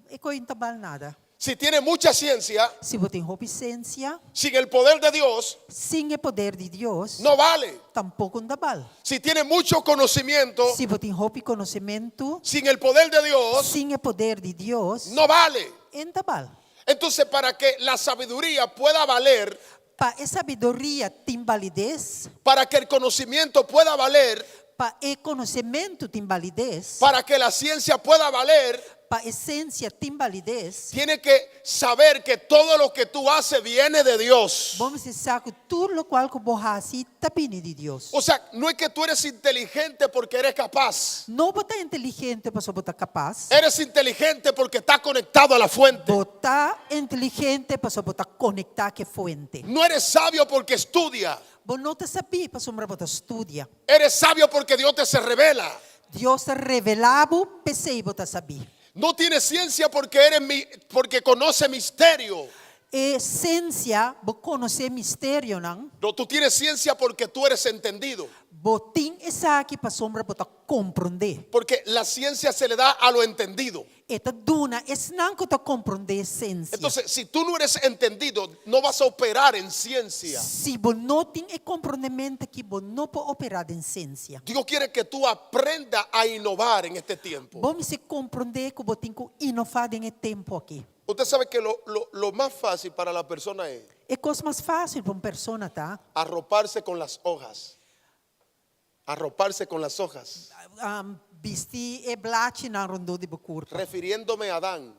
e kos no ta bal nada. Si tienes mucha ciencia, Si bo tin hopi siensia, sin el poder de Dios, sin e poder di Dios, no vale. tampoko no ta bal. Si tienes mucho conocimiento, Si bo tin hopi konosementu, sin el poder de Dios, sin e poder di Dios, no vale. e n' ta bal. Entonces, para que la sabiduría pueda valer, Pa e sabiduria tin balides, para que el conocimiento pueda valer, pa e konosementu tin balides, para que la ciencia pueda valer, pa e siensia tin balides, tiene que saber que todo lo que tú haces viene de Dios. bo mester sa ku tur lokual ku bo hasi ta bini di Dios. O sea, no es que tú eres inteligente porque eres capaz. No bo ta inteligente pasobra bo ta kapas. Eres inteligente porque estás conectado a la fuente. Bo ta inteligente pasobra bo ta konektá ku e fuente. No eres sabio porque estudia. Bo no ta sabí pasobra bo ta studia. Eres sabio porque Dios te se revela. Dios ta revelá bo, p'esei bo ta sabí. No tienes ciencia porque eres mi, porque conoce misterio. E siensia, bo konosé misterionan. No, tú tienes ciencia porque tú eres entendido. Bo tin esaki pasobra bo ta komprondé. Porque la ciencia se le da a lo entendido. E ta duna esnan ku ta komprondé siensia. Entonces, si tú no eres entendido, no vas a operar en ciencia. Si bo no tin e komprondementu aki, bo no por operá den siensia. Dios quiere que tú aprendas a innovar en este tiempo. Bo mester komprondé ku bo tin ku inová den e tempu aki. Usted sabe que lo, lo, lo más fácil para la persona es E kos mas fásil pa un persona ta arroparse con las hojas. Arroparse con las hojas. um, bisti e blachinan rondó di bo kurpa. Refiriéndome a Adán,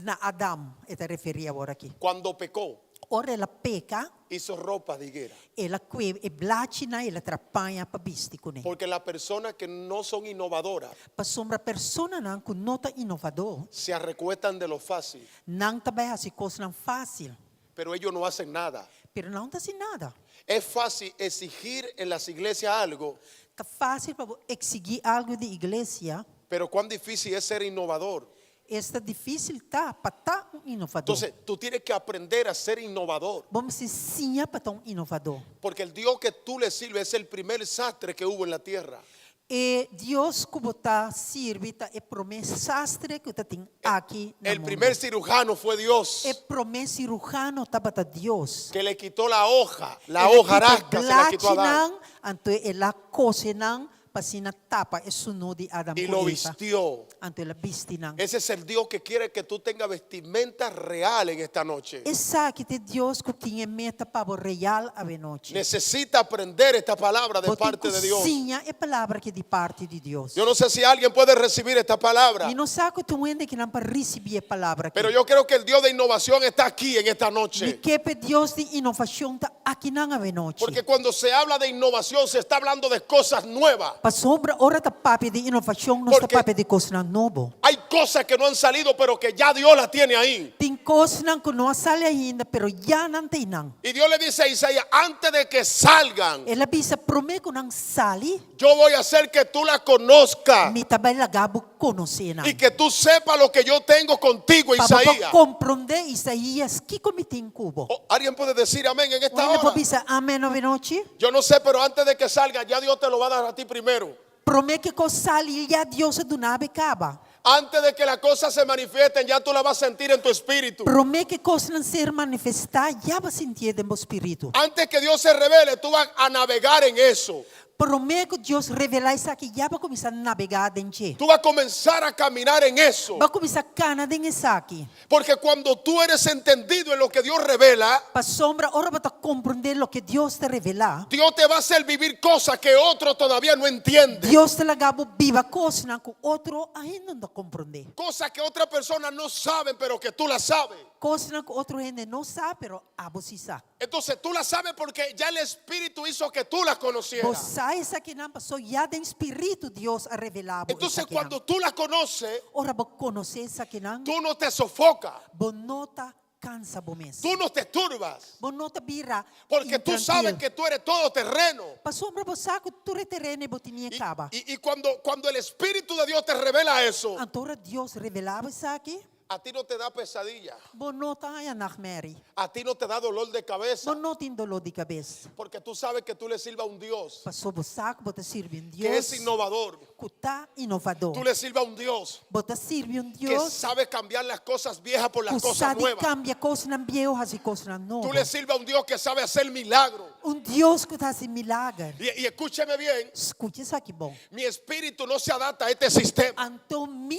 Na Adam e ta referí awor aki. cuando pecó, Ora el a peka, hizo ropa de higuera. el a kue e blachinan, el a traha paña pa bisti kuné. Porque las personas que no son innovadoras Pasobra personanan ku no ta inovadó, se arrecuestan de lo fácil, nan ta bai hasi kosnan fásil, pero ellos no hacen nada. pero nan no ta hasi nada. Es fácil exigir en las iglesias algo, Ta fásil pa bo eksigí algu di iglesia, pero cuán difícil es ser innovador. Esta difísil ta pa ta un inovadó. Entonces, tú tienes que aprender a ser innovador, Bo mester siña pa ta un inovadó. porque el Dios que tú le sirves es el primer sastre que hubo en la tierra. E Dios ku bo ta sirbi ta e promé sastre ku tatin aki na El mundu. primer cirujano fue Dios, E promé sirujano tabata Dios. que le quitó la hoja, la El a hoja kita rasca, se la quitó a Adán blachinan, anto el a kose nan pa asina tapa e sunú di Adam y ku lo Eva. vistió. Anto el a bisti nan. Ese es el Dios que quiere que tú tengas vestimenta real en esta noche. Esaki ta e Dios ku tin e meta pa bo real awe nochi. Necesita aprender esta palabra de Bo tin parte ku de Dios. siña e palabra aki di parti di Dios. Yo no sé si alguien puede recibir esta palabra, Mi no sa ku tin un hende akinan pa risibí e palabra aki. pero yo creo que el Dios de innovación está aquí en esta Mi noche. ke pa e Dios di inovashon ta akinan awe nochi. Porque cuando se habla de innovación se está hablando de cosas nuevas. Pasobra ora ta papia di inovashon nos ta Porque papia di kosnan nobo. Hay cosas que no han salido, pero que ya Dios las tiene ahí. Tin kosnan ku no a sali ainda, pero ya nan ta einan. Y Dios le dice a Isaías, antes de que salgan, El a bisa promé ku nan sali, yo voy a hacer que tú la conozcas mi ta bai laga bo konosé nan. y que tú sepas lo que yo tengo contigo, Pa bo por Isaías. komprondé Isaías kiko mi tin ku bo. Oh, ¿Alguien puede decir amén en esta Un hende por hora? bisa amèn awe nochi? Yo no sé, pero antes de que salga, ya Dios te lo va a dar a ti primero. Promé ku kos sali ya Dios a duna bo kaba. Antes de que las cosas se manifiesten, ya tú la vas a sentir en tu espíritu. Promé ku kosnan ser manifestá, ya bo a sintié den bo spiritu. Antes que Dios se revele, tú vas a navegar en eso. Promé ku Dios revelá esaki, ya bo a kuminsá nabegá den dje. Tú vas a comenzar a caminar en eso. Bo a kuminsá kana den esaki. Porque cuando tú eres entendido en lo que Dios revela, Pasobra ora bo ta komprondé loke Dios ta revelá. Dios te va a hacer vivir cosas que otro todavía no entiende. Dios ta laga bo biba kosnan ku otro ainda no ta komprondé. Cosas que otras personas no saben, pero que tú las sabes. Kosnan ku otro hende no sa, pero abo sí sa. Entonces tú las sabes porque ya el Espíritu hizo que tú las Bo conocieras. sa esakinan paso ya den spiritu Dios a revelá bo Entonces esakinan. cuando tú las conoces, Ora bo konosé esakinan, tú no te sofocas. bo no ta. kansa bo mes. Tú no te turbas. Bo no ta bira Porque tú sabes intrankil. que tú eres todo terreno. Pasobra bo sa ku tur e tereno bo tin Y, kaba. y- y cuando, cuando el Espíritu de Dios te revela eso, Anto ora Dios revelá bo esaki, a ti no te da pesadilla. bo no ta haña nachtmerrie. A ti no te da dolor de cabeza. Bo no tin doló di kabes. Porque tú sabes que tú le sirves a un Dios Paso bo sa ku bo ta sirbi un que es Dios innovador. ku ta inovadó. Tú le sirves a un Dios Bo ta sirbi un que Dios sabe cambiar las cosas viejas por las ku cosas sa di nuevas. kambia kosnan bieu hasi kosnan Tú nobo. le sirves a un Dios que sabe hacer milagros. Un Dios ku ta hasi milager. Y, y escúcheme bien, Skucha esaki bon. mi espíritu no se adapta a este sistema. Anto mi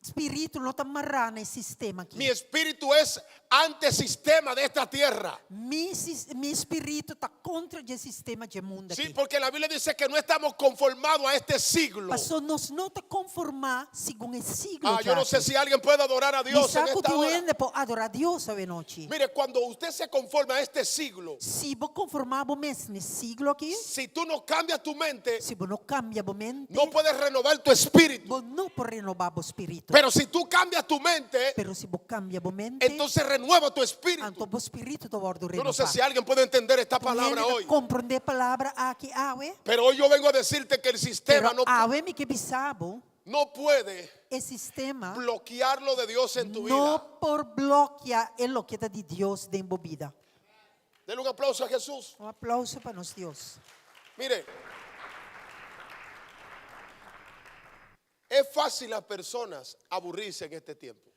spiritu no ta mará na e sistema aki. Mi espíritu es antisistema de esta tierra. Mi, mi spiritu ta kontra e sistema di mundu Sí, aki. porque la Biblia dice que no estamos conformados a este siglo. Paso nos no ta konformá segun e siglo Ah, yo no sé si alguien puede adorar a Mi Dios en sa ku esta tin hora. hende por adorá Dios awe nochi. Mire, cuando usted se conforma a este siglo, Si bo konformá bo mes na e siglo aki, si tú no cambias tu mente, si bo no kambia bo mente, no puedes renovar tu espíritu. bo no por renobá bo spiritu. Pero si tú cambias tu mente, Pero si bo kambia bo mente, entonces renueva tu espíritu. anto bo spiritu ta wòrdu Yo no sé renobá. si alguien puede entender esta palabra hoy. Komprondé e palabra aki awe. Pero hoy yo vengo a decirte que el sistema Pero no, awe mi ke bisa bo no puede e sistema bloquear lo de Dios en tu vida. no por blòkia e loke ta di Dios den bo bida. Denle un aplauso a Jesús. Un aplouso pa nos Dios. Mire, es fácil las personas aburrirse en este tiempo.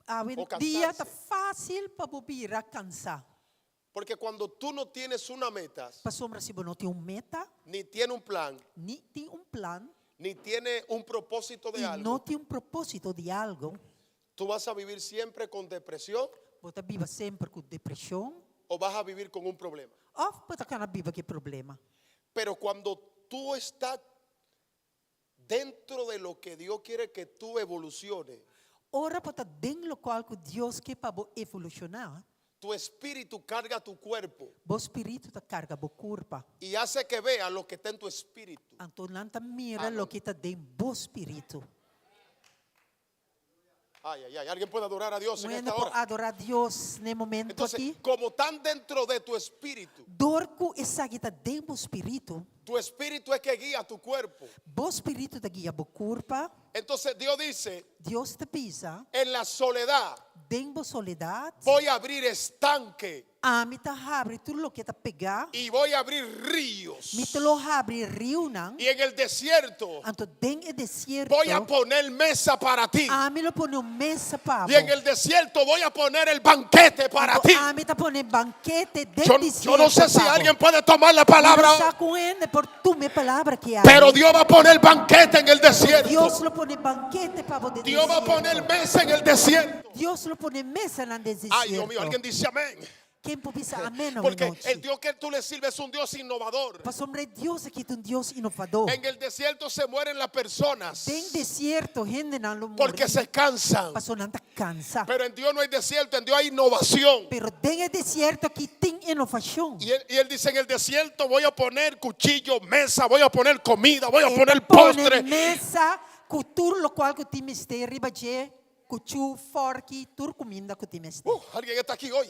Awe O dia cansarse. ta fásil pa bo bira kansá. Porque cuando tú no tienes una meta, Pasobra si bo no tin un meta, ni tienes un plan, ni tin un plan, ni tienes un propósito de i algo, no tin un propósito di algu, tú vas a vivir siempre con depresión bo ta biba semper ku depreshon o vas a vivir con un problema. òf bo ta kana biba ku problema. Pero cuando tú estás dentro de lo que Dios quiere que tú evoluciones, Ora bo ta den lokual ku Dios ke pa bo evolushoná, tu espíritu carga tu cuerpo bo spiritu ta karga bo kurpa. y hace que vea lo que está en tu espíritu. Anto nan ta mira loke ta den bo spiritu. Ay, ay, ay. Alguien puede adorar a Dios en Un hende esta por hora. adorá Dios na e momento Entonces, aki. como están dentro de tu espíritu, Dor ku esaki ta den bo spiritu, tu espíritu es que guía tu cuerpo. bo spiritu ta guia bo kurpa. Entonces Dios dice, Dios ta bisa, en la soledad den bo soledat, voy a abrir estanque ami ta habri tur loke ta pegá, y voy a abrir ríos. mi ta lo habri riunan, Y en el desierto anto den e desierto, voy a poner mesa para ti. ami lo pone un mesa pa bo. Y en el desierto voy a poner el banquete para Anto ti. ami ta pone bankete den Yo, desierto yo no sé si pa bo. alguien puede tomar la palabra, Mi no sa ku hende por tuma e palabra aki awe. pero Dios va a poner banquete en el desierto. Dios lo pone bankete pa bo den Dios va a desierto. poner mesa en el desierto. Dios lo pone mesa den desierto. Ay, Dios mío, alguien dice amén. Ken por bisa amèn Porque anochi. el Dios que tú le sirves es un Dios innovador. Pasobra e Dios aki ta un Dios inovadó. En el desierto se mueren las personas Den desierto hendenan lo muri. porque se cansan. Paso nan ta kansa. Pero en Dios no hay desierto, en Dios hay innovación. Pero den e desierto aki tin inovashon. Y él, y él dice, en el desierto voy a poner cuchillo, mesa, voy a poner comida, voy a E poner pone postre. mesa ku tur lokual ku tin mester riba dje, kuchú, fòrki, tur kuminda ku tin mester. Uh, alguien está aquí hoy.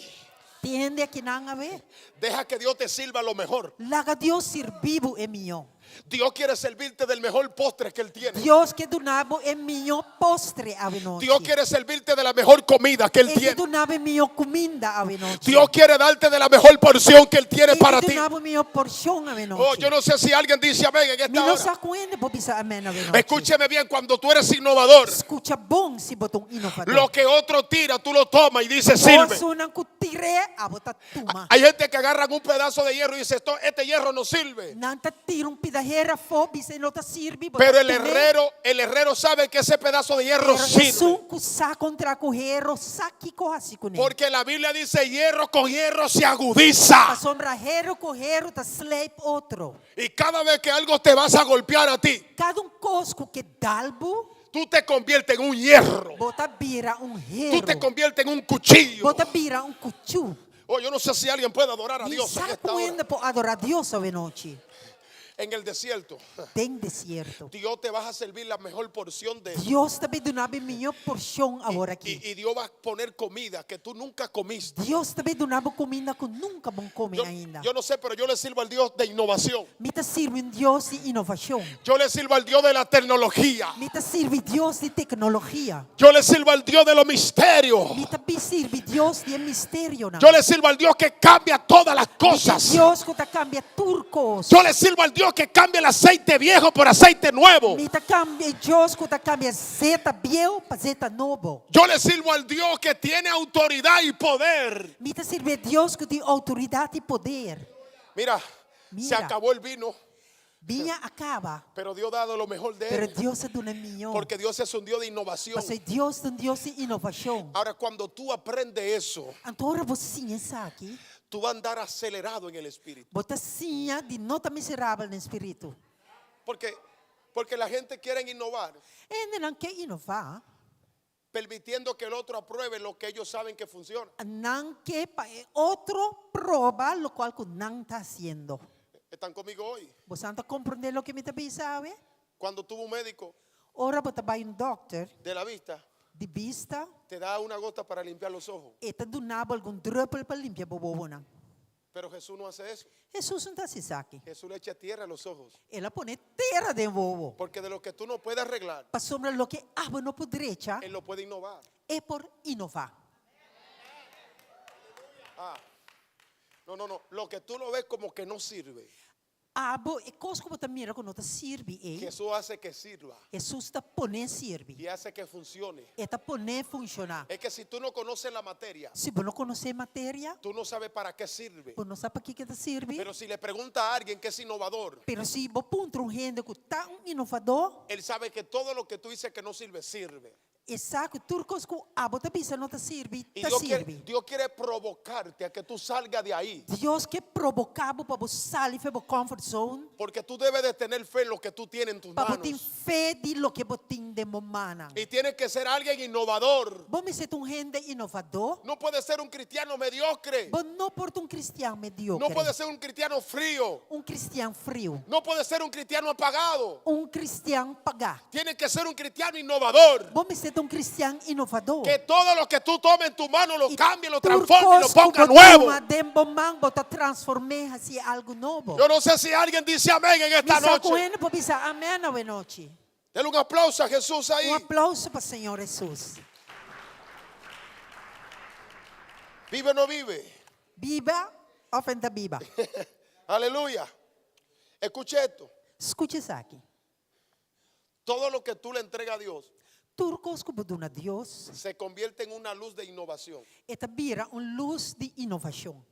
Tin hende akinan awe. Deja que Dios te sirva lo mejor. Laga Dios sirbi bo e mihó. Dios quiere servirte del mejor postre que Él tiene. Dios ke duna bo e mihó postre awe nochi. Dios quiere servirte de la mejor comida que Él E ke tiene. duna bo e mihó kuminda awe nochi. Dios quiere darte de la mejor porción que Él tiene E para ke ti. duna bo e mihó porshon awe nochi. Oh, yo no sé si alguien dice amén en Mi esta no hora. sa ku hende por bisa amèn awe nochi. Escúcheme bien, cuando tú eres innovador, Skucha bon si bo ta un inovadó. lo que otro tira, tú lo tomas y dices sirve. Otronan ku tir'é, abo ta tuma. Hay gente que agarran un pedazo de hierro y dice, Esto, este hierro no sirve. Nan ta tira un pida heru afó, bisa e no ta sirbi, bo ta Pero el tum'é. herrero, el herrero sabe que ese pedazo de hierro Pero sirve. esun ku sa kon traha ku heru, sa kiko hasi kuné. Porque la Biblia dice, hierro con hierro se agudiza. Pasobra heru ku heru ta sleip otro. Y cada vez que algo te vas a golpear a ti, Kada un kos ku ke dal bo, tú te conviertes en un hierro. bo ta bira un Tú te heru. conviertes en un cuchillo. Bo ta bira un kuchú. Oh, yo no sé si alguien puede adorar a Mi Dios en sa esta ku hora. hende por adorá Dios awe nochi. En el desierto. Den desierto. Dios te va a servir la mejor porción de Dios ta bai duna bo mihó porshon awor aki. Y, y Dios va a poner comida que tú nunca comiste. Dios ta bai duna bo kuminda ku nunka bo a kome Yo, ainda. yo no sé, pero yo le sirvo al Dios de innovación. Mi ta sirbi un Dios di inovashon. Yo le sirvo al Dios de la tecnología. Mi ta sirbi Dios di teknologia. Yo le sirvo al Dios de los misterios. Mi ta sirbi Dios di misterionan. Yo le sirvo al Dios que cambia todas las Mi ta cosas. Dios ku ta kambia tur kos. Yo le sirvo al Dios que cambia el aceite viejo por aceite nuevo. Mi ta kambia Dios ku ta kambia zeta bieu pa zeta nobo. Yo le sirvo al Dios que tiene autoridad y poder. Mi ta sirbi Dios ku tin outoridat i poder. Mira, se Mira. acabó el vino, Biña a kaba, pero Dios ha dado lo mejor de pero él. Dios a duna mihó. Porque Dios es un Dios de innovación. Pasobra Dios ta un Dios di inovashon. Ahora, cuando tú aprendes eso, Anto ora bo siña esaki, tú vas a andar acelerado en el espíritu. bo ta siña di no ta miserabel den spiritu. Porque, porque la gente quiere innovar, Hendenan ke inová, permitiendo que el otro apruebe lo que ellos saben que funciona. Nan ke pa e otro proba lokual ku nan ta hasiendo. ¿Están conmigo hoy? Boso ta komprondé loke mi ta bisa awe? Cuando tuvo un médico Ora bo ta bai un dòkter de la vista, di bista, te da una gota para limpiar los ojos. e ta duna bo algun drùpel pa limpia bo wowonan. Pero Jesús no hace eso. Hesus no ta hasi esaki. Jesús le echa tierra a los ojos. El a pone tera den wowo. Porque de lo que tú no puedes arreglar, Pasobra loke abo no por drecha, Él lo puede innovar. e por inová. Ah, no, no, no. Lo que tú lo ves como que no sirve. Abo e kos ku bo ta mira ku no ta sirbi ei, Jesús hace que sirva Hesus ta pone sirbi. y hace que funcione. E ta pone funshoná. Es que si tú no conoces la materia, Si bo no konosé e materia, tú no sabes para qué sirve. bo no sa pa kiko e ta sirbi. Pero si le pregunta a alguien que es innovador, Pero si bo puntra un hende ku ta un inovadó, él sabe que todo lo que tú dices que no sirve, sirve. E sa ku tur kos ku abo ta bisa no ta sirbi, Y ta Dios quiere, sirbi. Dios quiere provocarte a que tú salgas de ahí. Dios ke proboká bo pa bo sali for bo comfort zone, Porque tú debes de tener fe en lo que tú tienes en tus pa bo tin manos. fe di loke bo tin den bo mannan. Y tienes que ser alguien innovador. Bo mester ta un hende inovadó. No puedes ser un cristiano mediocre. Bo no por ta un kristian No mediokre. puedes ser un cristiano frío. Un kristian friu. No puedes ser un cristiano apagado. Un kristian pagá. Tienes que ser un cristiano innovador. Bo mester ta un kristian inovadó. Que todo lo que tú tomes en tu mano lo I cambie, lo tur transforme y lo kos ku ponga bo nuevo. tuma den bo man, bo ta transform'é hasi algu nobo. Yo no sé si alguien dice amén en esta Mi sa ku noche. hende por bisa amèn awe nochi. Denle un aplauso a Jesús ahí. Un aplauso pa Señor Hesus. ¿Vive o no vive? Biba òf e no ta biba? Aleluya. Escuche esto. Skucha esaki. Todo lo que tú le entregas a Dios Tur kos ku bo duna Dios, se convierte en una luz de innovación. e ta bira un lus di inovashon.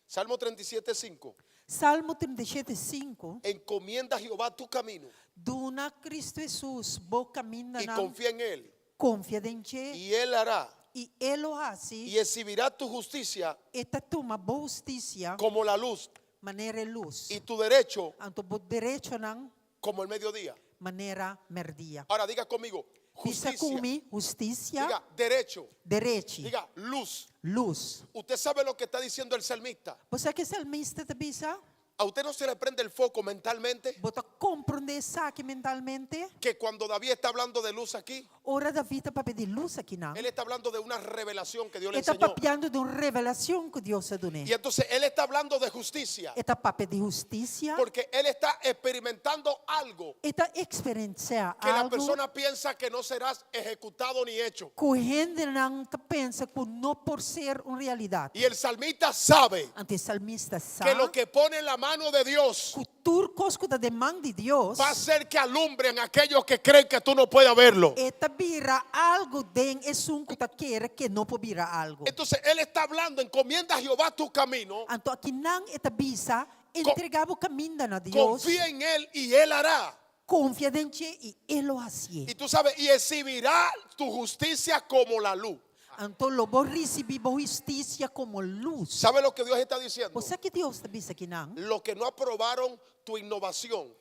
Salmo 37, 5. Salmo 37, 5, Encomienda a Jehová tu camino Duna Kristu Hesus bo y kamindanan, confía en Él. konfia den dje, Y Él hará i E lo hasi, y exhibirá tu justicia e ta tuma bo hustisia como la luz manera e lus, y tu derecho anto bo derechonan como el mediodía. manera merdia. Ahora diga conmigo, Bisa justicia. ku mi, hustisia, Diga derecho. derechi, Diga luz. lus. Usted sabe lo que está diciendo el salmista. Bo sa kiko e salmista ta bisa? ¿A usted no se le prende el foco mentalmente? Bo ta komprondé esaki mentalmente? Que cuando David está hablando de luz aquí, Ora David ta papia di lus akinan, él está hablando de una revelación que Dios le e ta enseñó. papiando di un revelashon ku Dios a dun'é. Y entonces él está hablando de justicia. E ta papia di hustisia. Porque él está experimentando algo E ta eksperensiá que la algu persona piensa que no serás ejecutado ni hecho. ku hendenan ta pensa ku no por ser un realidat. Y el salmista sabe Anto e salmista sa que lo que pone en la mano de Dios ku tur kos ku ta den man di Dios va a ser que alumbren a aquellos que creen que tú no puedes verlo. e ta bira algu den esun ku ta kere ku no por bira algu. Entonces él está hablando, encomienda a Jehová tu camino, Anto akinan e ta bisa, entregá bo kaminda na Dios, confía en él y él hará. konfia den dje i e lo hasié. Y tú sabes, y exhibirá tu justicia como la luz. Anto lo bo risibí bo hustisia komo lus. ¿Sabe lo que Dios está diciendo? Bo sa ki Dios ta bisa akinan? Los que no aprobaron tu innovación,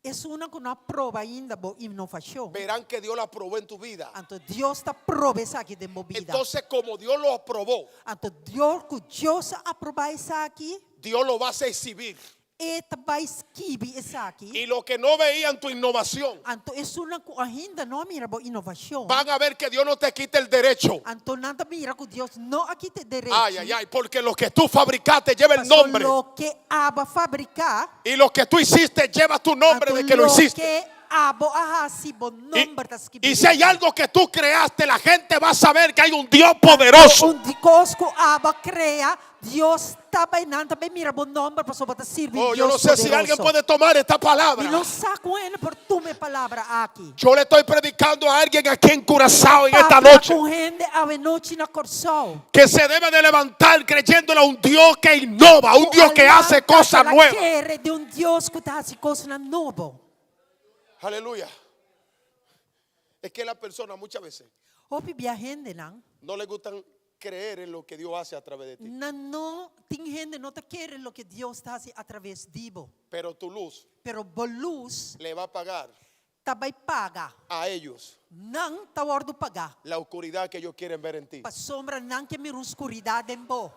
Esunnan ku no a proba ainda bo inovashon. verán que Dios la aprobó en tu vida. Anto Dios ta proba esaki den bo bida. Entonces, como Dios lo aprobó, Anto Dios ku Dios a aprobá esaki, Dios lo va a exhibir. E ta bai skibi esaki. Y los que no veían tu innovación. Anto esunnan ku ainda no a mira bo inovashon. Van a ver que Dios no te quita el derecho. Anto nan ta mira ku Dios no a kita e derechi. Ay, ay, ay, porque lo que tú fabricaste lleva el nombre. Paso loke abo a fabriká. Y lo que tú hiciste lleva tu nombre de que lo hiciste. Anto loke abo a hasi bo nomber ta skibí. Y si hay algo que tú creaste, la gente va a saber que hay un Dios poderoso. Un kos ku abo a krea, Dios ta bai nan ta bai mira bo nomber pasobra bo ta sirbi Oh, yo Dios no sé si alguien poderoso. puede tomar esta palabra. Mi no sa ku hende por tuma e palabra aki. Yo le estoy predicando a alguien aquí en Curazao en esta Papia noche ku hende awenochi na Kòrsou. que se debe de levantar creyéndole a un Dios que innova, un Ku Dios que hace a lanta cosas pa nuevas. kere den un Dios ku ta hasi kosnan nobo. Aleluya. Es que la persona muchas veces Hopi bia hendenan no le gustan creer en lo que Dios hace a través de ti. Nan no tin hende no ta kere loke Dios ta hasi atraves di bo. Pero tu luz Pero bo lus le va a pagar ta bai paga. a ellos Nan ta wòrdu pagá. la oscuridad que ellos quieren ver en ti. Pasobra nan ke mira un skuridat den bo.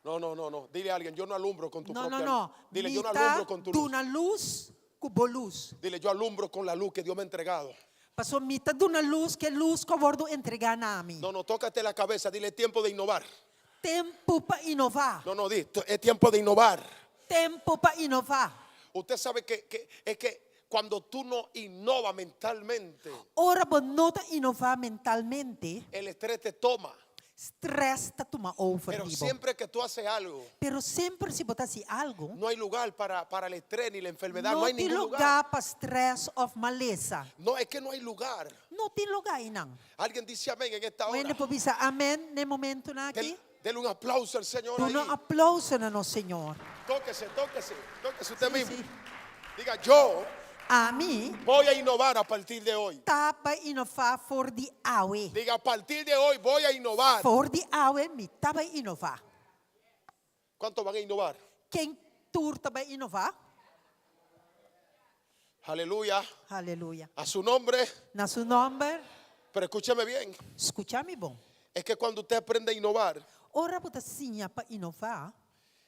No, no, no, no. Dile a alguien, yo no alumbro con tu No, no, propia no. luz. Dile, Mi yo no ta alumbro con tu luz. duna lus ku bo lus. Dile, yo alumbro con la luz que Dios me ha entregado. Paso mi ta duna lus ku e lus ku a wòrdu entregá na mi. No, no, tócate la cabeza. Dile, es tiempo de innovar. Tempu pa inová. No, no, di, es tiempo de innovar. Tempu pa inová. Usted sabe que, que es que cuando tú no innovas mentalmente, Ora bo no ta inová mentalmente, el estrés te toma. Stress ta tuma over Pero di bo. siempre que tú haces algo, Pero semper si bo ta hasi algo, no hay lugar para, para el estrés ni la enfermedad. No no hay tin ningún lugar. lugá pa stress of malesa. No, es que no hay lugar. No tin lugá einan. Alguien dice amén en esta Un hora. hende por bisa amén na e momentonan aki? Del- dele un aplauso al Señor Duna ahí. un aplauso na nos Señor. Tóquese, tóquese, tóquese usted Sí, mismo. sí. Diga, yo Ami voy a innovar a partir de hoy. ta bai inová for di awe. Diga, a partir de hoy voy a innovar. For di awe mi ta bai inová. ¿Cuántos van a innovar? Ken tur ta bai inová? Aleluya. Aleluya. A su nombre. Na su nomber. Pero escúcheme bien. Skucha mi bon. Es que cuando usted aprende a innovar, Ora bo ta siña pa inová,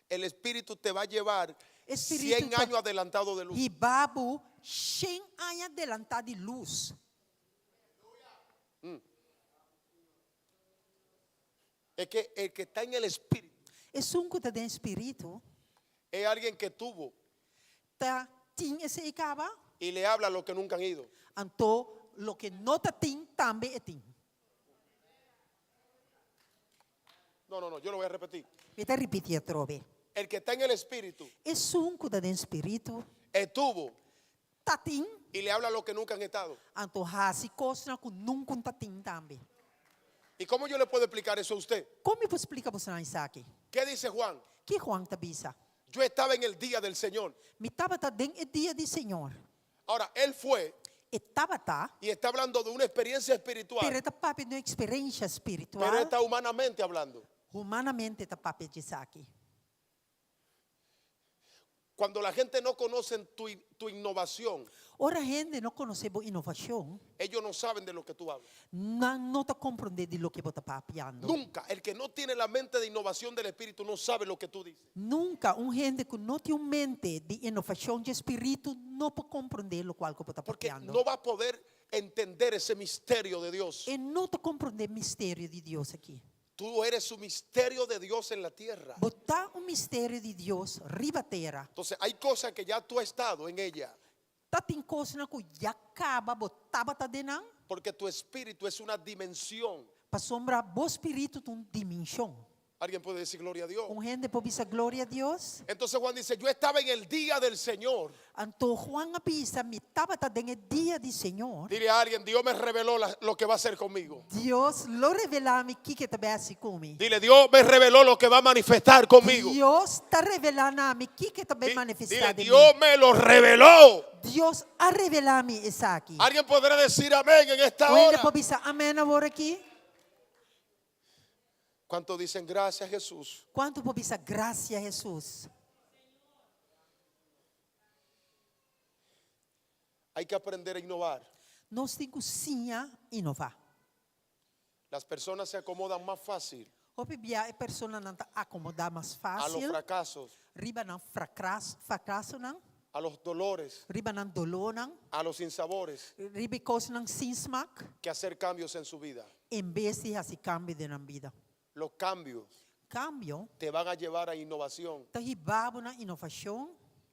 el Espíritu te va a llevar Espíritu 100 ta años adelantado de luz. hiba bo shen aña adelantá di lus. Es que el que está en el Espíritu Esun ku ta den Spiritu es alguien que tuvo ta tin esei kaba, y le habla a los que nunca han ido. anto loke no ta tin tambe e tin. No, no, no, yo lo voy a repetir. Mi ta ripití atrobe. El que está en el Espíritu Esun ku ta den Spiritu estuvo ta tin, y le habla a los que nunca han estado. anto hasi kosnan ku nunka ta tin tambe. ¿Y cómo yo le puedo explicar eso a usted? Kon mi por splika bosonan esaki? ¿Qué dice Juan? Ki Juan ta bisa? Yo estaba en el día del Señor. Mi tabata den e dia di Señor. Ahora, él fue E tabata, y está hablando de una experiencia espiritual. pero e ta papia di un eksperensia spiritual. Pero está humanamente hablando. Humanamente e ta papia di esaki. Cuando la gente no conoce tu, tu innovación, Ora hende no konosé bo inovashon, ellos no saben de lo que tú hablas. nan no ta komprondé di loke bo ta papiando. Nunca. El que no tiene la mente de innovación del Espíritu no sabe lo que tú dices. Nunka un hende ku no tin un mente di inovashon dje spiritu no por komprondé lokual ku bo ta Porque papiando. no va a poder entender ese misterio de Dios. E no ta komprondé misterio di Dios aki. Tú eres un misterio de Dios en la tierra. Bo ta un misterio di Dios riba tera. Entonces hay cosas que ya tú has estado en ella. Ta tin kosnan ku ya kaba bo tabata den nan. Porque tu espíritu es una dimensión. Pasobra bo spiritu ta un dimenshon. Alguien puede decir gloria a Dios. Un hende por bisa gloria a Dios. Entonces Juan dice, yo estaba en el día del Señor. Anto Juan a bisa, mi tabata den e dia di Señor. Dile a alguien, Dios me reveló la, lo que va a hacer conmigo. Dios lo revelá mi kiko e ta bai hasi ku mi. Dile, Dios me reveló lo que va a manifestar conmigo. Dios ta revelá na mi kiko e ta bai manifestá Dile, den mi. Dios me lo reveló. Dios a revelá mi esaki. Alguien podrá decir amén en esta Un hende hora. por bisa amén awor aki? ¿Cuántos dicen gracias Jesús? Kuantu por bisa grasia Hesus? Hay que aprender a innovar. Nos tin ku siña inová. Las personas se acomodan más fácil Hopi bia e personanan ta akomodá mas a los fásil fracasos. Riba nan frakras, frakasonan, a los dolores, riba nan dolónan, a los sinsabores, riba e kosnan sin smak, que hacer cambios en su vida. en bes di hasi kambio den nan bida. Los cambios Kambio te van a llevar a innovación. ta hiba bo na inovashon.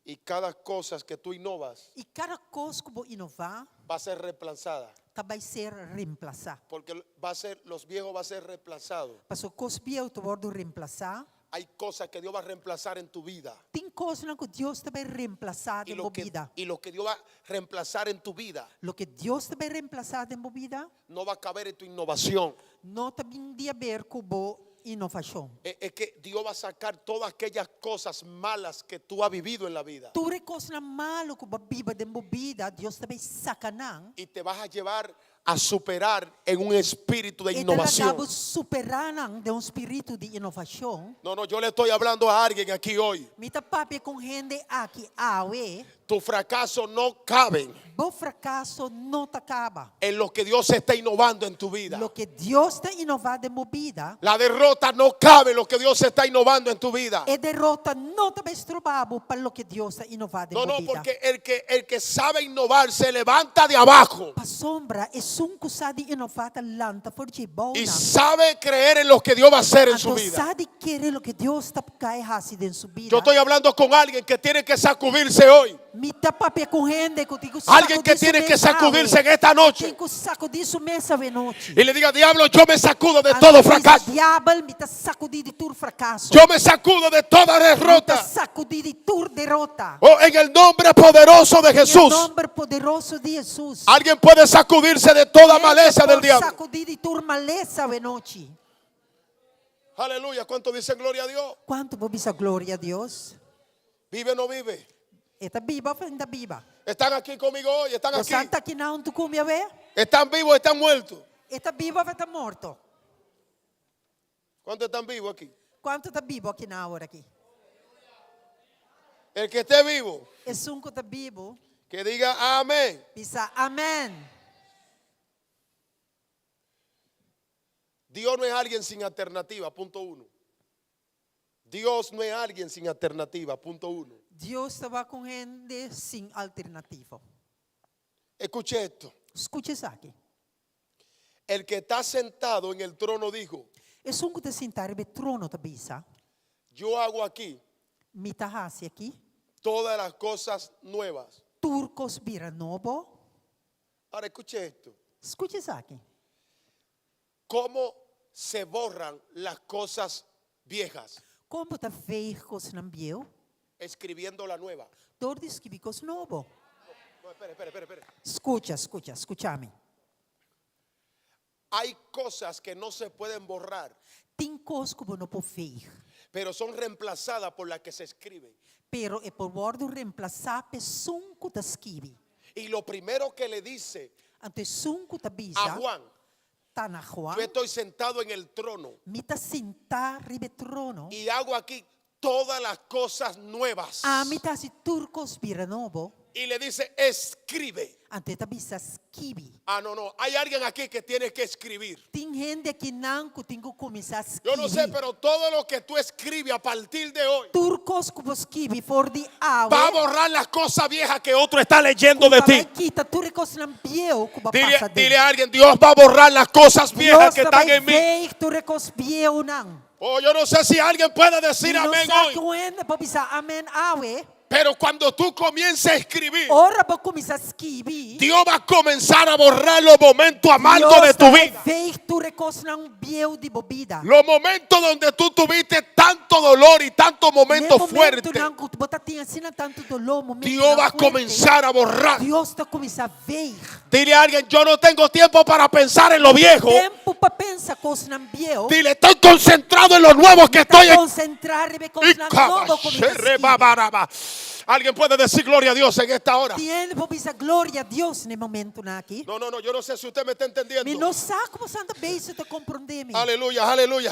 Y cada cosa que tú innovas I kada kos ku bo inová va a ser reemplazada. ta bai ser remplasá. Porque va a ser, los viejos va a ser reemplazado. Paso kos bieu ta wòrdu remplasá. Hay cosas que Dios va a reemplazar en tu vida. Tin kosnan ku Dios ta bai remplasá Y den lo bo que, bida. y lo que Dios va a reemplazar en tu vida Loke Dios ta bai remplasá den bo bida no va a caber en tu innovación. no ta bin di aber ku bo inovashon. Es, es que Dios va a sacar todas aquellas cosas malas que tú has vivido en la vida. Tur e kosnan malu ku bo a biba den bo bida, Dios ta bai saka nan. Y te vas a llevar a superar en un espíritu de E ta innovación. laga bo superá nan den un spiritu di inovashon. No, no, yo le estoy hablando a alguien aquí hoy. Mi ta papia ku hende aki awe. Tu fracaso no cabe Bo frakaso no ta kaba. en lo que Dios está innovando en tu vida. Loke Dios ta inová den bo bida. La derrota no cabe en lo que Dios está innovando en tu vida. E derota no ta bai stroba bo pa loke Dios ta inová den No, bo no, bida. porque el que, el que sabe innovar se levanta de abajo Pasobra, esun ku sa di inová ta lanta for di y bou nan. sabe creer en lo que Dios va a hacer en su Anto vida. sa di kere loke Dios ta kai hasi den su bida. Yo estoy hablando con alguien que tiene que sacudirse hoy. Mi ta papia ku hende ku tin ku Alguien que sakudí su tiene que mes awe. sacudirse en esta noche. Tin ku sakudí su mes awe nochi. Y le diga, diablo, yo me sacudo de Anto todo bisa, fracaso. Diabel, mi ta sakudí di tur frakaso. Yo me sacudo de toda Mi ta derrota. sakudí di tur derota. Oh, en el nombre poderoso de En e Jesús. nòmber poderoso di Hesus. Alguien puede sacudirse de toda Hende maleza del por diablo. sakudí di tur malesa awe nochi. Aleluya. ¿Cuánto dicen gloria a Dios? Kuantu por bisa gloria a Dios? ¿Vive o no vive? E ta biba òf e n' ta biba? Están aquí conmigo hoy, están Bo aquí. ta aki nan huntu ku mi awe? Están vivos, están muertos. E ta biba òf e ta morto? ¿Cuántos están vivos aquí? Kuantu ta biba aki na awor aki? El que esté vivo, Esun ku ta biba, que diga amén. bisa amèn. Dios no es alguien sin alternativa, punto uno. Dios no es alguien sin alternativa, punto uno. Dios no ta un hende sin alternativa. Escuche esto. Skucha esaki. El que está sentado en el trono dijo, Esun ku ta sintá riba e trono ta bisa. yo hago aquí Mi ta hasi aki. todas las cosas nuevas. Tur kos bira nobo. Ahora escuche esto. Skucha esaki. ¿Cómo se borran las cosas viejas? Kon bo ta veeg kosnan bieu? Escribiendo la nueva. Dor di skirbi kos nobo. No, espere, espere, espere, espere. Skucha, skucha, skucha mi. Hay cosas que no se pueden borrar, Tin kos ku bo no por veeg. pero son reemplazadas por las que se escriben. Pero e por wòrdu remplasá pa esun ku ta skirbi. Y lo primero que le dice Anto esun ku ta a bisa Juan, ta na Juan, yo estoy sentado en el trono mi ta sintá riba e trono. y hago aquí todas las cosas nuevas. Ami ta hasi tur kos bira nobo. Y le dice, escribe. Anto e ta bisa skibi. Ah, no, no. Hay alguien aquí que tiene que escribir. Tin hende akinan ku tin ku kuminsá skibi. Yo no sé, pero todo lo que tú escribes a partir de hoy Tur kos ku bo skibi for di awe. va a borrar las cosas viejas que otro está leyendo de ti. Kita tur e kosnan bieu ku bo a Dile, pasa den. dile a alguien, Dios va a borrar las cosas viejas Dios que ta están bai en mí. veeg tur e kos bieunan. Oh, yo no sé si alguien puede decir Mi no amén sa hoy. ku hende por bisa amèn awe. Pero cuando tú comiences a escribir, Ora bo kuminsá skibi. Dios va a comenzar a borrar los momentos amargos de tu vida. Veeg tur e kosnan bieu di bo bida. Los momentos donde tú tuviste tanto dolor y tanto momento Ne fuerte. momentonan ku bo tatin asina tantu doló, momentonan Dios va a fuerte. comenzar a borrar. Dios ta kuminsá veeg. Dile a alguien, yo no tengo tiempo para pensar en lo viejo. Tempu pa pensa kosnan bieu. Dile, estoy concentrado en lo nuevo que Ta estoy en. konsentrá riba e kosnan nobo ku mi ta skibi. Alguien puede decir gloria a Dios en esta hora. Tin hende por bisa gloria a Dios na e momentonan aki. No, no, no, yo no sé si usted me está Mi entendiendo. no sa ku boso ta bezig ta komprondé mi. Aleluya, aleluya.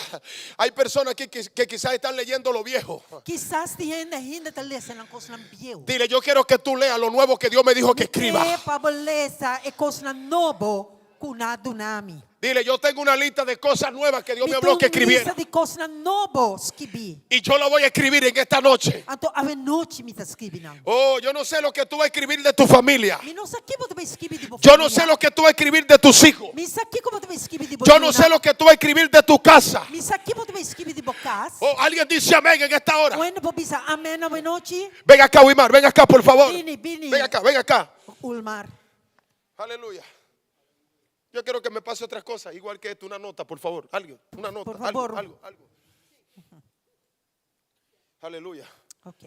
Hay personas aquí que, que quizás están leyendo lo viejo. Kisas tin hende ainda ta lesa nan kosnan bieu. Dile, yo quiero que tú leas lo nuevo que Dios me dijo que escriba. Ke pa bo lesa e kosnan nobo ku nan a duna mi. Dile, yo tengo una lista de cosas nuevas que Dios Mi me habló que tin un escribiera. lista di kosnan nobo skibi. Y yo lo voy a escribir en esta noche. Anto awe nochi mi ta skibi nan. Oh, yo no sé lo que tú vas a escribir de tu familia. Mi no sa kiko bo ta bai skibi di bo Yo no famia. sé lo que tú vas a escribir de tus hijos. Mi sa kiko bo ta bai skibi di bo Yo no sé yunan. lo que tú vas a escribir de tu casa. Mi sa kiko bo ta bai skibi di bo kas. Oh, alguien dice amén en esta hora. Un hende por bisa amèn awe nochi. Ven acá, Wilmar, ven acá, por favor. Bini, bini. Ven acá, ven acá. Ulmar. Aleluya. Yo quiero que me pase otra cosa, igual que esto, una nota, por favor. Alguien, una nota, Por favor. algo, algo, algo. Aleluya. Ok.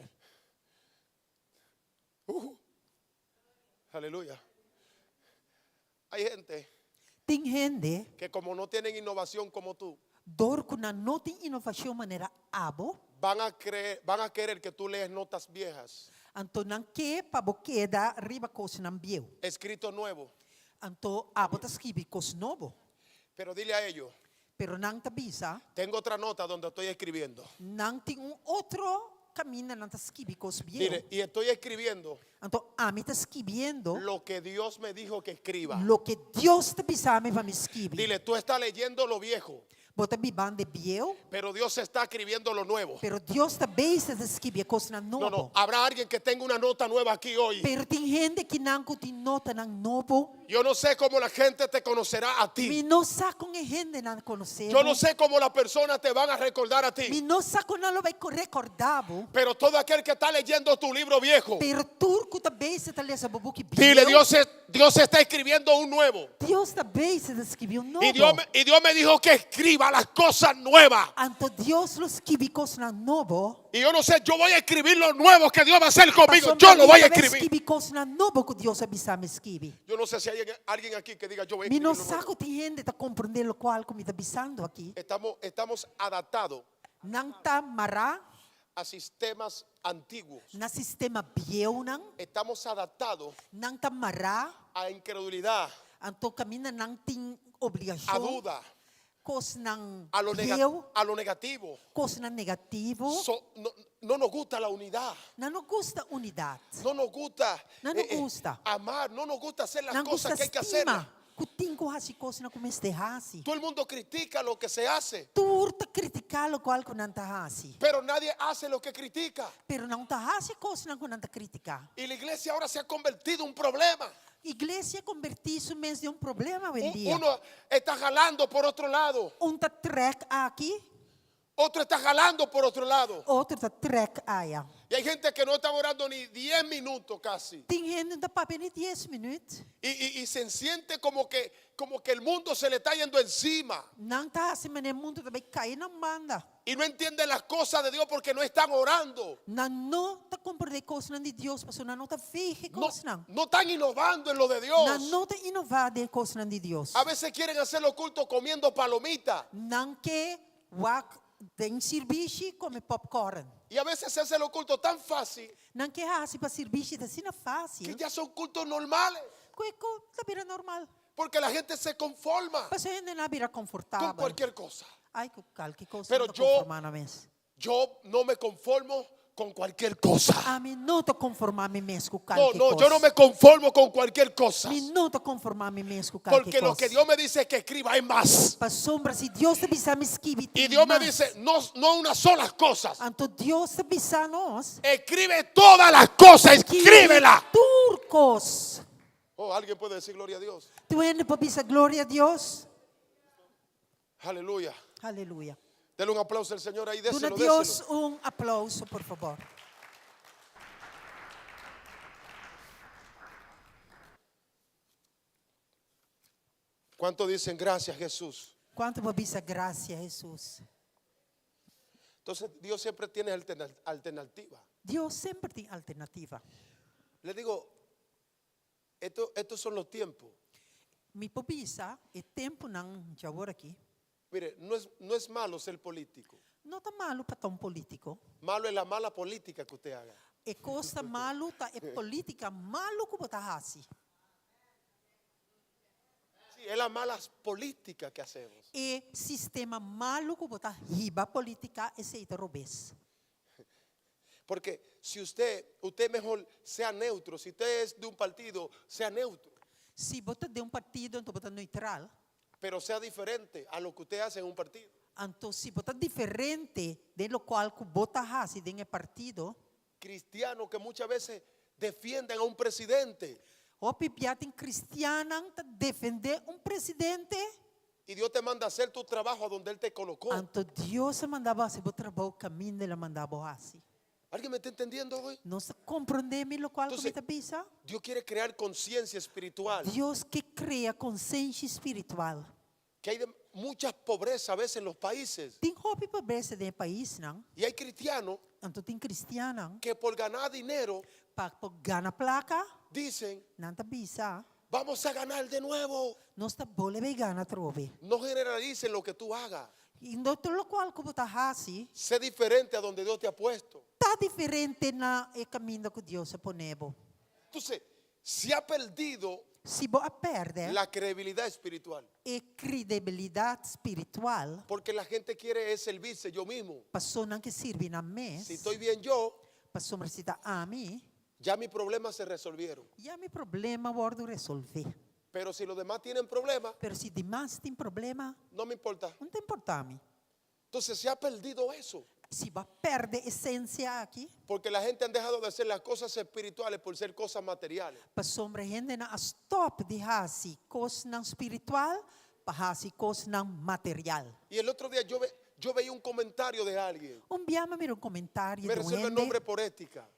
Aleluya. Hay gente Tin hende que como no tienen innovación como tú, dor ku nan no tin inovashon manera abo, van a creer, van a querer que tú lees notas viejas, anto nan ke pa bo keda riba kosnan bieu. escrito nuevo. Anto abo ta skibi kos nobo. Pero dile a ellos, Pero nan ta bisa, tengo otra nota donde estoy escribiendo. nan tin un otro kaminda nan ta skibi kos bieu. Dile, y estoy escribiendo Anto ami ta skibiendo lo que Dios me dijo que escriba. loke Dios ta bisa mi pa mi skibi. Dile, tú estás leyendo lo viejo, Bo ta bibando e bieu, pero Dios está escribiendo lo nuevo. pero Dios ta bezig ta skibi e kosnan No, no, nobo. habrá alguien que tenga una nota nueva aquí hoy. Pero tin hende akinan ku tin notanan nobo. Yo no sé cómo la gente te conocerá a ti. Mi no sa kon e hendenan konosé Yo bo. no sé cómo las personas te van a recordar a ti. Mi no sa kon nan lo bai rekordá bo. Pero todo aquel que está leyendo tu libro viejo, Pero tur ku ta bezig ta lesa bo buki dile, bieu. Dios, Dios está escribiendo un nuevo. Dios ta bezig ta skibi un Y Dios, nobo. me, y Dios me dijo que escriba las cosas nuevas. Anto Dios lo skibi kosnan nobo. Y yo no sé, yo voy a escribir lo nuevo que Dios va a hacer conmigo. Pasobra Yo lo voy a mi ta bai escribir. skibi kosnan nobo ku Dios a bisa mi skibi. Yo no sé si hay alguien aquí que diga, yo voy a Mi escribir no lo sa nuevo. ku tin hende ta komprondé lokual ku mi ta bisando aki. Estamos, estamos adaptados Nan ta mará a sistemas antiguos. na sistema bieunan. Estamos adaptados Nan ta mará a incredulidad, anto kaminda nan tin a obligashon, duda, kosnan a lo, nega- bieu, a lo negativo. kosnan negativo. So- no, no nos gusta la unidad. Nan no gusta unidat. No nos gusta No nos gusta. amar. No nos gusta hacer las Nan cosas gusta que hay que hacer. stima, ku tin ku hasi kosnan ku mester hasi. Todo el mundo critica lo que se hace, Tur ta kritiká lokual ku nan ta hasi. pero nadie hace lo que critica. Pero nan ta hasi kosnan ku nan ta kritiká. Y la iglesia ahora se ha convertido en un problema. Iglesia a kombertí su mes den un problema Un- awendia. Uno está jalando por otro lado, Un ta trèk aki, otro está jalando por otro lado. otro ta trèk aya. Y hay gente que no está orando ni 10 minutos casi. Tin hende no ta papia ni dies minüt. Y, y- y se siente como que, como que el mundo se le está yendo encima. Nan ta hasi manera mundu ta bai kai nan banda. Y no entienden las cosas de Dios porque no están orando. Nan no ta komprondé kosnan di Dios, pasobra nan no ta veeg No, kosnan. no están innovando en lo de Dios. Nan no ta inová den kosnan di Dios. A veces quieren hacer los cultos comiendo palomitas. Nan ke wak den sirbishi kome popcorn. Y a veces se hace los cultos tan fácil Nan ke hasi pa sirbishi ta asina que fásil. ya son cultos normales. Ku e kos ta bira normal. Porque la gente se conforma Pasobra hendenan a bira con konfortabel. cualquier cosa. Ai, ku kalke kos Pero nan ta yo- konformá nan mes. Yo no me conformo con cualquier cosa. Ami no ta konformá mi mes ku No, kalke no, kos. yo no me conformo con cualquier cosa. Mi no ta konformá mi mes ku kalke Porque lo kos. que Dios me dice es que escriba hay más. Pasobra si Dios ta bisa mi skibi Y tin Dios me mas. dice, no, no una sola cosa. Anto Dios ta bisa nos. Escribe todas las cosas, escríbela. Tur kos. Oh, alguien puede decir gloria a Dios. Tur hende por bisa gloria na Dios. Aleluya. Aleluya. Dele un aplauso al Señor ahí, Duna déselo, Dios déselo. un aplouso, por fabor. ¿Cuánto dicen gracias Jesús? Kuantu por bisa grasia Hesus? Entonces Dios siempre tiene alternativa. Dios semper tin alternativa. Le digo, esto, estos son los tiempos. Mi por bisa e tempunan di awor aki. Mire, no es, no es malo ser político. No ta malu pa ta un polítiko. Malo es la mala política que usted haga. E kos ta malu ta e polítika malu ku bo ta hasi. Sí, es la mala política que hacemos. E sistema malu ku bo ta hiba polítika esei ta robes. Porque si usted, usted mejor sea neutro. Si usted es de un partido, sea neutro. Si bo ta di un partido, anto bo ta neutral. Pero sea diferente a lo que usted hace en un partido. Anto si bo ta diferente den lokual ku bo ta hasi den e partido. Cristiano que muchas veces defienden a un presidente. Hopi bia tin cristiannan ta defende un presidente. Y Dios te manda hacer tu trabajo a donde Él te colocó. Anto Dios a manda bo hasi bo trabou caminda El a manda bo hasi. ¿Alguien me está entendiendo hoy? Nos ta comprende mi locual cu mi Entonces, ta bisa? Dios quiere crear conciencia espiritual. Dios ke crea consenshi spiritual. Que hay de mucha pobreza a veces en los países. Tin hopi pobresa den e paisnan. Y hay cristianos Anto tin cristiannan. que por ganar dinero. Pa por gana placa. Dicen. Nan ta bisa. Vamos a ganar de nuevo. Nos ta bolbe bay gana atrobe. No generalicen lo que tú hagas. Y no tur locual cu bo ta haci. Sé diferente a donde Dios te ha puesto. Ta diferente na e caminda cu Dios a pone bo. Entonces, se ha perdido Si bo a perde. la credibilidad espiritual. E credibilidad spiritual. Porque la gente quiere es servirse yo mismo. Paso nan ke sirbi nan mes. Si estoy bien yo. Pasobra si ta ami. Ya mis problemas se resolvieron. Ya mi problema a wordo resolve. Pero si los demás tienen problemas. Pero si demas tin problema. No me importa. No ta importa mi. Entonces se ha perdido eso. Si bo a perde esencia aki. Porque la gente han dejado de hacer las cosas espirituales por ser cosas materiales. Pasobra hendenan a stop di hasi kosnan spiritual pa hasi kosnan material. Y el otro día yo ve, yo veía un comentario de alguien. Un bia mi a mira un comentario Me di un reservo el hende. nombre por ética.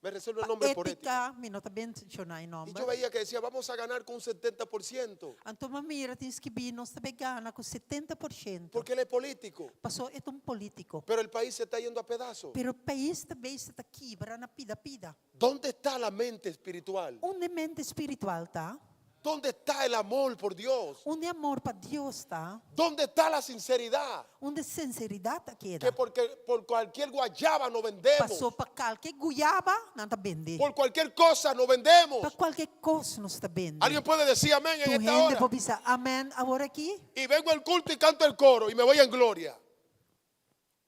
Me reservo el Pa nombre por ética. ética, mi no ta menshoná e Y nomber. yo veía que decía, vamos a ganar con un 70%. Anto mi a mira tin skibí, nos ta bay gana ku setenta por shento. Porque él es político. Paso e ta un polítiko. Pero el país se está yendo a pedazos. Pero pais ta bay ta kibra na pida pida. ¿Dónde está la mente espiritual? Unda e mente spiritual ta? ¿Dónde está el amor por Dios? Unda e amor pa Dios ta? ¿Dónde está la sinceridad? Unda e sinseridat a keda? Que porque por cualquier guayaba nos vendemos. Paso pa kalke guyaba nan ta bende. Por cualquier cosa nos vendemos. Pa kualke kos nos ta bende. ¿Alguien puede decir amén en Tur esta hende hora? por bisa amén awor aki? Y vengo al culto y canto el coro y me voy en gloria.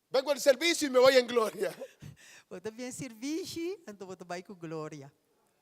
Vengo al servicio y me voy en gloria. Bo ta bien sirbishi, anto bo ta bai ku gloria.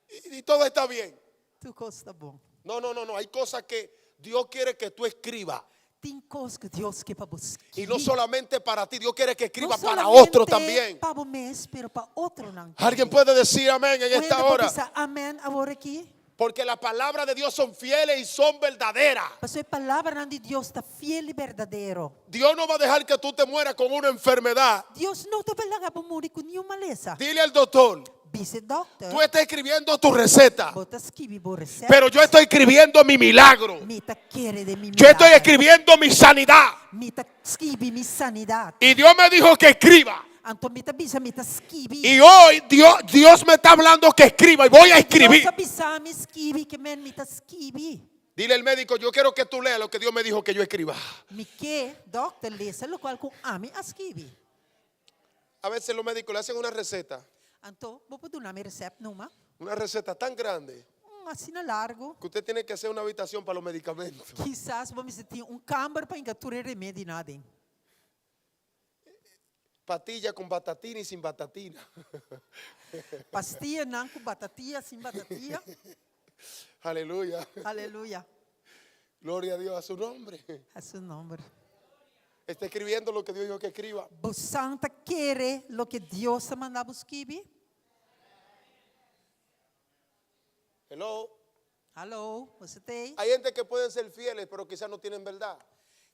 Y, y todo está bien. Tur kos ta bon. No, no, no, no. Hay cosas que Dios quiere que tú escribas. Tin kos ku Dios ke pa bo Y no skibi. solamente para ti, Dios quiere que escriba No para otro solamente también. Pa bo mes, pero pa otronan Alguien tambe. puede decir amén en Un esta hende por hora. bisa amén awor aki? Porque la palabra de Dios son fieles y son verdaderas. Pasobra e palabranan di Dios ta fiel i berdadero. Dios no va a dejar que tú te mueras con una enfermedad. Dios no ta bai laga bo muri ku niun malesa. Dile al doctor, Bisa e dòkter, tú estás escribiendo tu receta, bo ta skibi bo resèpt. pero yo estoy escribiendo mi milagro. Mi ta kere den mi Yo estoy milager. escribiendo mi sanidad. Mi ta skibi mi sanidat. Y Dios me dijo que escriba. Anto mi ta bisa mi ta skibi. Y hoy Dios, Dios me está hablando que escriba y voy a escribir. Dios a bisa mi skibi ke men mi ta skibi. Dile al médico, yo quiero que tú leas lo que Dios me dijo que yo escriba. Mi ke dòkter lesa lokual ku ami a skibi. A veces los médicos le hacen una receta, Anto bo por duna mi resèpt numa. una receta tan grande Un asina largu. que usted tiene que hacer una habitación para los medicamentos. Kisas bo mester tin un kamber pa hinka tur e remedinan aden. Patilla con batatina y sin batatina. Pastianan ku batatia, sin batatia. Aleluya. Aleluya. Gloria a Dios, a su nombre. A su nomber. Está escribiendo lo que Dios dijo que escriba. Bo san ta kere loke Dios a manda bo skibi? Hello. Hallo, boso t'ei? Hay gente que pueden ser fieles, pero quizás no tienen verdad.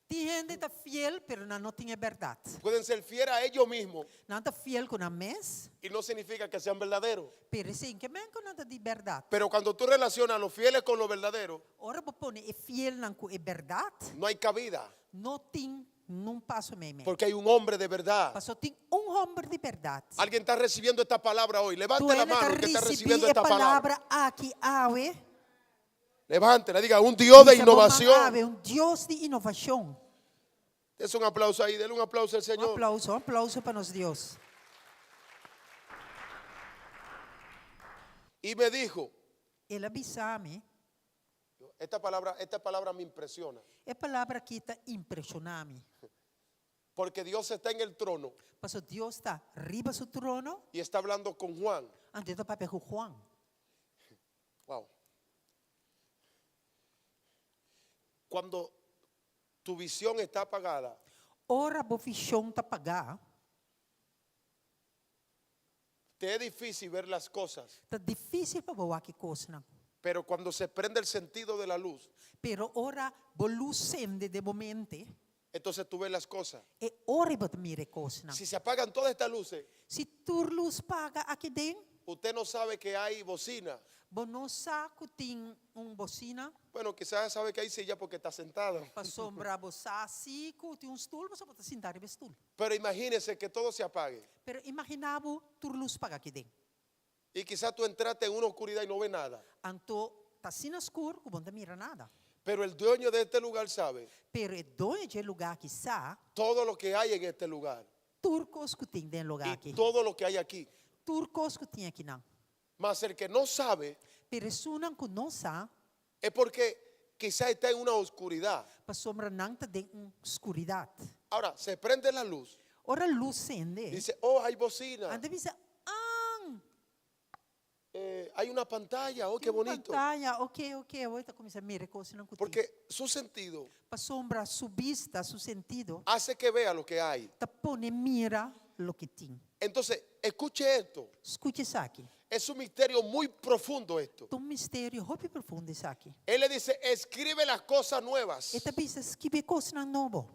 Tin hende ta fiel, pero nan no tin e bèrdat. Pueden ser fieles a ellos mismos Nan ta fiel ku nan mes, y no significa que sean verdaderos. pero esei ke men ku nan ta di bèrdat. Pero cuando tú relacionas a los fieles con los verdaderos, Ora bo pone e fielnan ku e bèrdat, no hay cabida. no tin nun paso meimei. Porque hay un hombre de verdad. Paso tin un hòmber di bèrdat. Alguien está recibiendo esta palabra hoy. Levante Tur la hende ta mano el que está risibí recibiendo e esta palabra. palabra aki awe. Levántela, diga, un Dios de Bisa bo man innovación. awe, un Dios di innovacion. Es un aplauso ahí, denle un aplauso al Un Señor. aplauso, un aplauso pa nos Dios. Y me dijo, El a bisa mi. Esta palabra, esta palabra me impresiona. E palabra aki ta impreshoná mi. Porque Dios está en el trono Paso Dios ta riba su trono. y está hablando con Juan. Anto e ta papia ku Juan. Wow. Cuando, Tu visión está apagada. Ora bo vishon ta pagá. Te es difícil ver las cosas. Ta difísil pa bo wak e kosnan. Pero cuando se prende el sentido de la luz. Pero ora bo lus sende den bo mente. Entonces tú ves las cosas. E ora bo ta mira e kosnan. Si se apagan todas estas luces. Si tur lus paga aki den. Usted no sabe que hay bocina. Bo no sa ku tin un bosina. Bueno, quizás sabe que hay silla porque está sentado. Pasobra bo sa si ku tin un stul, pasobra bo ta sinta riba e stul. Pero imagínese que todo se apague. Pero imaginá bo tur lus paga aki den. Y quizás tú entraste en una oscuridad y no ves nada. Anto ta asina skur ku bo no ta mira nada. Pero el dueño de este lugar sabe. Pero e doño dje lugá aki sa. Todo lo que hay en este lugar. Tur kos ku tin den lugá aki. Y todo lo que hay aquí. Tur kos ku tin akinan. Mas el que no sabe. Pero esunnan ku no sa. Es porque quizá está en una oscuridad. Pasobra nan ta den un skuridat. Ahora, se prende la luz. Ora lus sende. Dice, oh, hay bocina. Nan ta bisa, An! Eh, hay una pantalla, oh, qué Tin un bonito. pantaya, ok, ok. Awor e ta kuminsá mira e kosnan ku tin. Porque su sentido. Pasobra su bista, su sentido. Hace que vea lo que hay. Ta pone mira loke tin. Entonces, escuche esto. Skucha esaki. Es un misterio muy profundo esto. Ta un misterio hopi profundo esaki. Él le dice, escribe las cosas nuevas. E ta bisa, Skibi e kosnan nobo.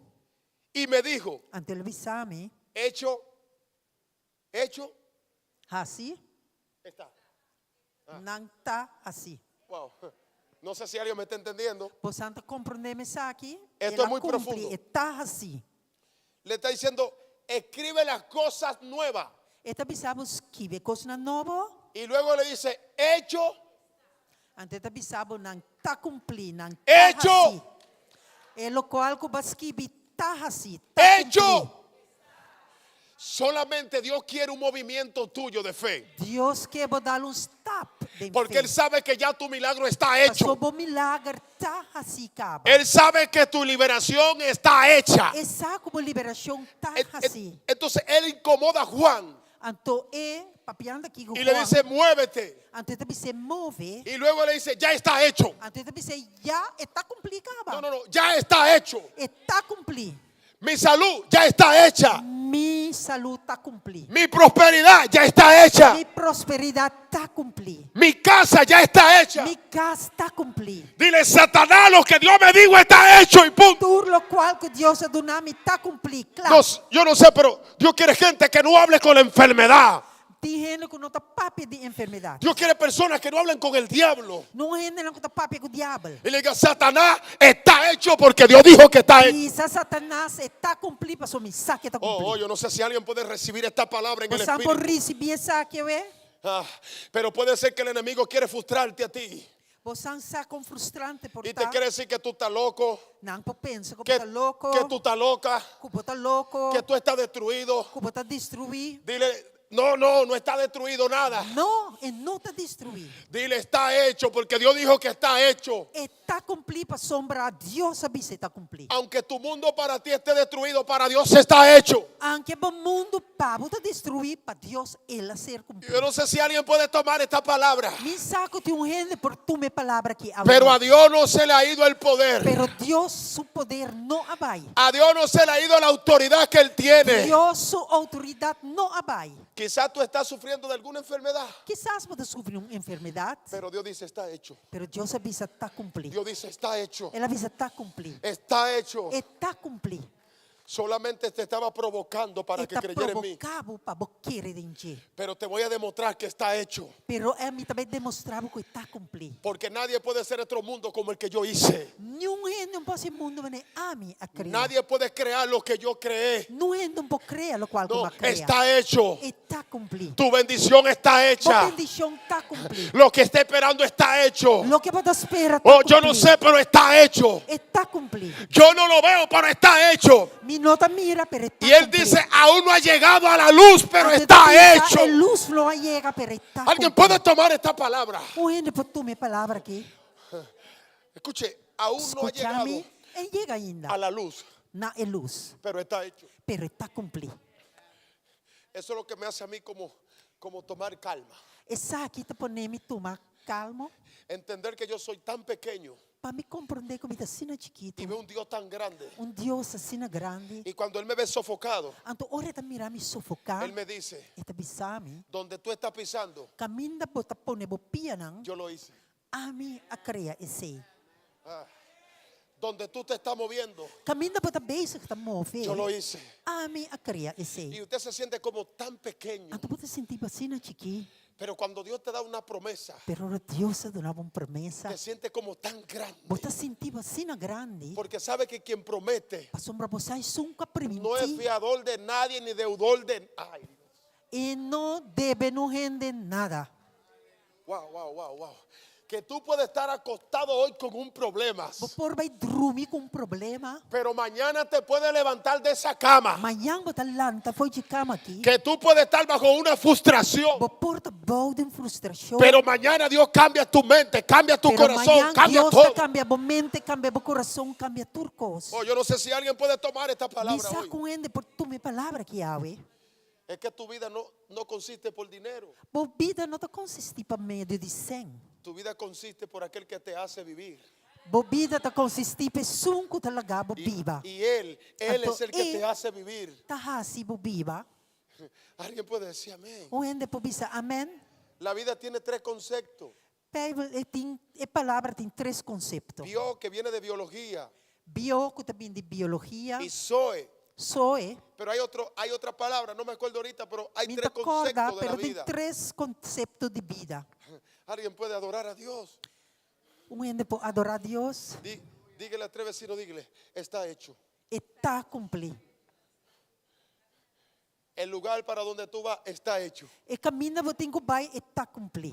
Y me dijo. Anto el a bisa mi. Hecho, hecho. Hasi. Está. Nan ta hasi. Wow. No sé si alguien me está entendiendo. Bosan ta komprondé mi esaki? Esto El es muy a kumpli, profundo. e ta hasi. Le está diciendo, escribe las cosas nuevas. E ta bisa bo skibi e kosnan nobo. Y luego le dice, hecho. Anto e ta bisa bo nan ta kumpli, nan ta Hecho. hasi. E lokual ku bo a skibi ta hasi, ta Hecho. kumpli. Solamente Dios quiere un movimiento tuyo de fe. Dios ke bo dal un stap den Porque fe. Él sabe que ya tu milagro está hecho. Paso bo milager ta hasi kaba. Él sabe que tu liberación está hecha. E sa ku bo liberashon ta hasi. Entonces Él incomoda a Juan. Anto e papiando aki ku Y le Juan. dice, muévete. Anto e ta bis'é move. Y luego le dice, ya está hecho. Anto e ta bis'é ya e ta kumplí kaba. No, no, no, ya está hecho. E ta kumplí. Mi salud ya está hecha. Mi salú ta kumplí. Mi prosperidad ya está hecha. Mi prosperidat ta kumplí. Mi casa ya está hecha. Mi kas ta kumplí. Dile, Satanás, lo que Dios me dijo está hecho y punto. Tur lokual ku Dios a duna mi ta kumplí. Kla. No, yo no sé, pero Dios quiere gente que no hable con la enfermedad. Tin hende ku no ta papia di enfermedat. Dios quiere personas que no hablen con el diablo. No hendenan ku ta papia ku diabel. Y le diga, Satanás está hecho porque Dios dijo que está hecho. Bisa Satanas e ta kumplí pasobra mi sa ke ta Oh, kumplí. oh, yo no sé si alguien puede recibir esta palabra en el Bosan por espíritu. risibí esaki awe? Ah, pero puede ser que el enemigo quiere frustrarte a ti. Bosan sa kon frustrante por Y te ta. quiere decir que tú estás loco. Nan por pensa ku bo Que, ta loko. que tú estás loca. Ku bo ta loko. Que tú estás destruido. Ku bo ta destruí. Dile, no, no, no está destruido nada. No, e no ta destruí. Dile, está hecho, porque Dios dijo que está hecho. E ta kumplí pasobra Dios a bisa e ta kumplí. Aunque tu mundo para ti esté destruido, para Dios está hecho. Aunke bo mundu pa bo ta destruí, pa Dios el a ser kumplí. Yo no sé si alguien puede tomar esta palabra. Mi sa ku tin un hende por tuma e palabra aki awe. Pero a Dios no se le ha ido el poder. Pero Dios su poder no a bai. A Dios no se le ha ido la autoridad que Él tiene. Dios su outoridat no a bai. Quizás tú estás sufriendo de alguna enfermedad. Kisas bo ta sufri un enfermedat. Pero Dios dice, está hecho. Pero Dios a bisa ta kumplí. Dios dice, está hecho. El a bisa ta kumplí. Está hecho. E ta kumplí. Solamente te estaba provocando para E que ta creyera en mí. provoká bo pa bo kere den dje. Pero te voy a demostrar que está hecho. Pero ami ta bai demostrá bo ku e ta kumplí. Porque nadie puede hacer otro mundo como el que yo hice. Niun hende no por hasi mundu manera ami a krea. Nadie puede crear lo que yo creé. Niun hende no por krea lokual ku No, mi a krea. está hecho. E ta kumplí. Tu bendición está Bo hecha. bendishon ta kumplí. Lo que está esperando está hecho. Loke bo ta spera ta Oh, yo no kumplí. sé, pero está hecho. E ta kumplí. Yo no lo veo, pero está hecho. Mi no ta mira, pero e ta Y él kumplí. dice, aún no ha llegado a la luz, pero Anto está ta bisa, hecho. E lus no a yega, pero e ta Alguien kumplí. puede tomar esta palabra. Un hende por tuma e palabra aki. Escuche, aún no ha Skucha mi, llegado e yega ainda a la luz, na e lus, pero está hecho. pero e ta kumplí. Eso es lo que me hace a mí como, como tomar calma. Esaki ta pone mi tuma kalmo. Entender que yo soy tan pequeño Pa mi komprondé ku mi ta asina chikitu. y veo un Dios tan grande. Un Dios asina grandi. Y cuando Él me ve sofocado, Anto ora e ta mira mi sofoká, Él me dice, e ta bisa mi, donde tú estás pisando, Kaminda bo ta pone bo pianan, yo lo hice. ami a krea esei. Donde tú te estás moviendo, Kaminda bo ta bezig ta move, yo lo hice. ami a krea esei. Y usted se siente como tan pequeño. Anto bo ta sinti bo asina chikí. Pero cuando Dios te da una promesa, Pero ora Dios ta duna bo un promesa, te sientes como tan grande. bo ta sinti bo asina grandi. Porque sabe que quien promete Pasobra bo sa esun ku a no es primintí. fiador de nadie ni deudor de. Ay, Dios. E no debe nun hende nada. Wow, wow, wow, wow. Que tú puedes estar acostado hoy con un problema, Bo por bai drumi ku un problema. pero mañana te puedes levantar de esa cama. Mañan bo ta lanta for di e kama aki. Que tú puedes estar bajo una frustración, Bo por ta bou di un frustrashon. pero mañana Dios cambia tu mente, cambia tu Pero corazón, mañan cambia Dios ta todo. kambia bo mente, kambia bo kurason, kambia tur kos. Oh, yo no sé si alguien puede tomar esta Mi palabra sa hoy. ku un hende por tuma e palabra aki awe. Es que tu vida no, no consiste por dinero. Bo bida no ta konsistí pa medio di sèn. Tu vida consiste por aquel que te hace vivir. Bo bida ta konsistí pa esun ku ta laga bo Y, biba. y Él, Él Anto es el que e te hace vivir. ta hasi bo biba. Alguien puede decir amén. Un hende por bisa amèn. La vida tiene tres conceptos. Beibel e tin e palabra tin tres konsepto. Bio, que viene de biología. Bio ku ta bin di biologia. Y zoe. Zoe. Pero hay otro, hay otra palabra, no me acuerdo ahorita, pero hay Mi tres ta korda, conceptos de la pero tin vida. tres konsepto di bida. Alguien puede adorar a Dios. Un hende por adorá Dios. Dí- dígale a tres vecinos, dígale, está hecho. E ta kumplí. El lugar para donde tú vas está hecho. E kaminda bo tin ku bai e ta kumplí.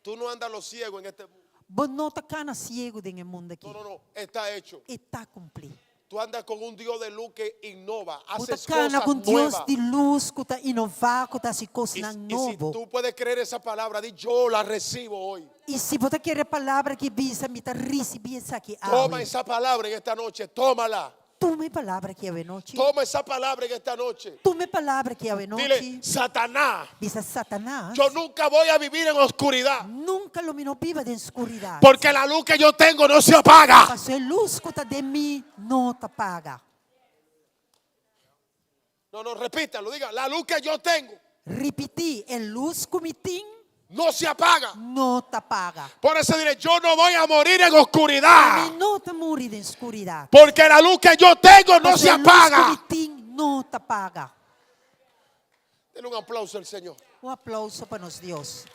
Tú no andas lo ciego en este mundo. Bo no ta kana siegu den e mundu aki. No, no, no, está hecho. E ta kumplí. Tú andas con un Dios de luz que innova, Bo ta hace kana cosas ku un Dios nuevas. di lus ku ta inová, ku ta hasi Y, kosnan y si nobo. tú puedes creer esa palabra, di yo la recibo hoy. I si bo ta kere e palabra aki bisa, mi ta risibí esaki Toma awe. esa palabra en esta noche, tómala. Tuma e palabra aki awe nochi. Toma esa palabra en esta noche. Tuma e palabra aki awe Dile, nochi. Satanás, Bisa Satanas, yo nunca voy a vivir en oscuridad, nunka lo mi no biba den skuridat. porque la luz que yo tengo no se apaga. Paso e lus ku ta den mi no ta paga. No, no, repítalo, diga, la luz que yo tengo Ripití, e lus ku mi tin no se apaga. no ta paga. Por eso diré, yo no voy a morir en oscuridad, Mi no ta muri den skuridat. porque la luz que yo tengo no Paso se e lus ku apaga. mi tin no ta paga. Denle un aplauso al Señor. Un aplouso pa nos Dios.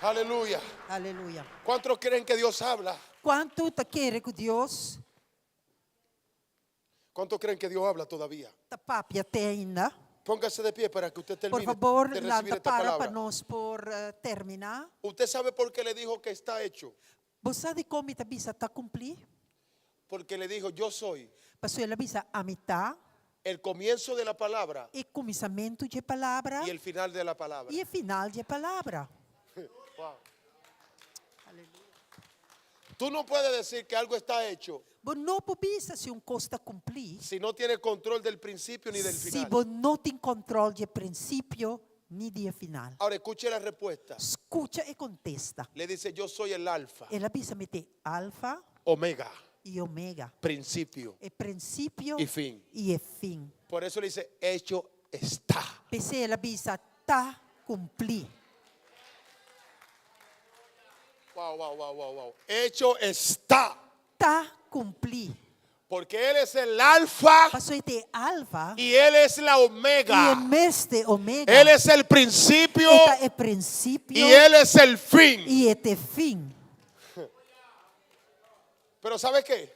Aleluya. Aleluya. ¿Cuántos creen que Dios habla? Kuantu ta kere ku Dios ¿Cuántos creen que Dios habla todavía? ta papia te ainda? Póngase de pie para que usted Por termine favor, de recibir lanta esta para pa palabra. nos por terminá. ¿Usted sabe por qué le dijo que está hecho? Bo sa dikon mi ta bisa ta kumplí? Porque le dijo, yo soy Pasobra el a bisa, Ami ta el comienzo de la palabra e kuminsamentu dje palabra y el final de la palabra. i e final dje palabra. Wow. Tú no puedes decir que algo está hecho Bo no por bisa si un kos ta kumplí si no tienes control del principio ni del si final. bo no tin kòntròl dje prinsipio ni di e final. Ahora escuche la respuesta. Skucha e kontesta. Le dice, yo soy el alfa, El a bisa mi ta Alfa omega, i Omega, principio e prinsipio y fin. i e fin. Por eso le dice, hecho está. P'esei el a bisa ta kumplí. Wow, wow, wow, wow, wow. Hecho está. Ta kumplí. Porque Él es el alfa Pasobra e ta e Alfa y Él es la i e omega. mes ta e Omega. Él es el principio E ta e prinsipio y Él es el fin. i e ta e fin. Pero ¿sabe qué?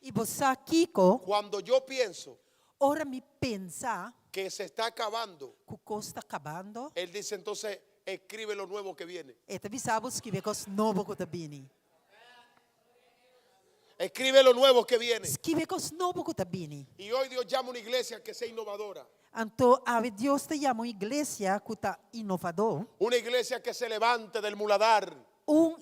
I bo sa kiko? Cuando yo pienso Ora mi pensa que se está acabando, ku kos ta kabando, Él dice entonces, escribe lo nuevo que viene. e ta bisa bo skibi e kos nobo ku ta bini. Escribe lo nuevo que viene. Skibi e kos nobo ku ta bini. Y hoy Dios llama a una iglesia que sea innovadora. Anto awe Dios ta yama un iglesia ku ta inovadó. Una iglesia que se levante del muladar. Un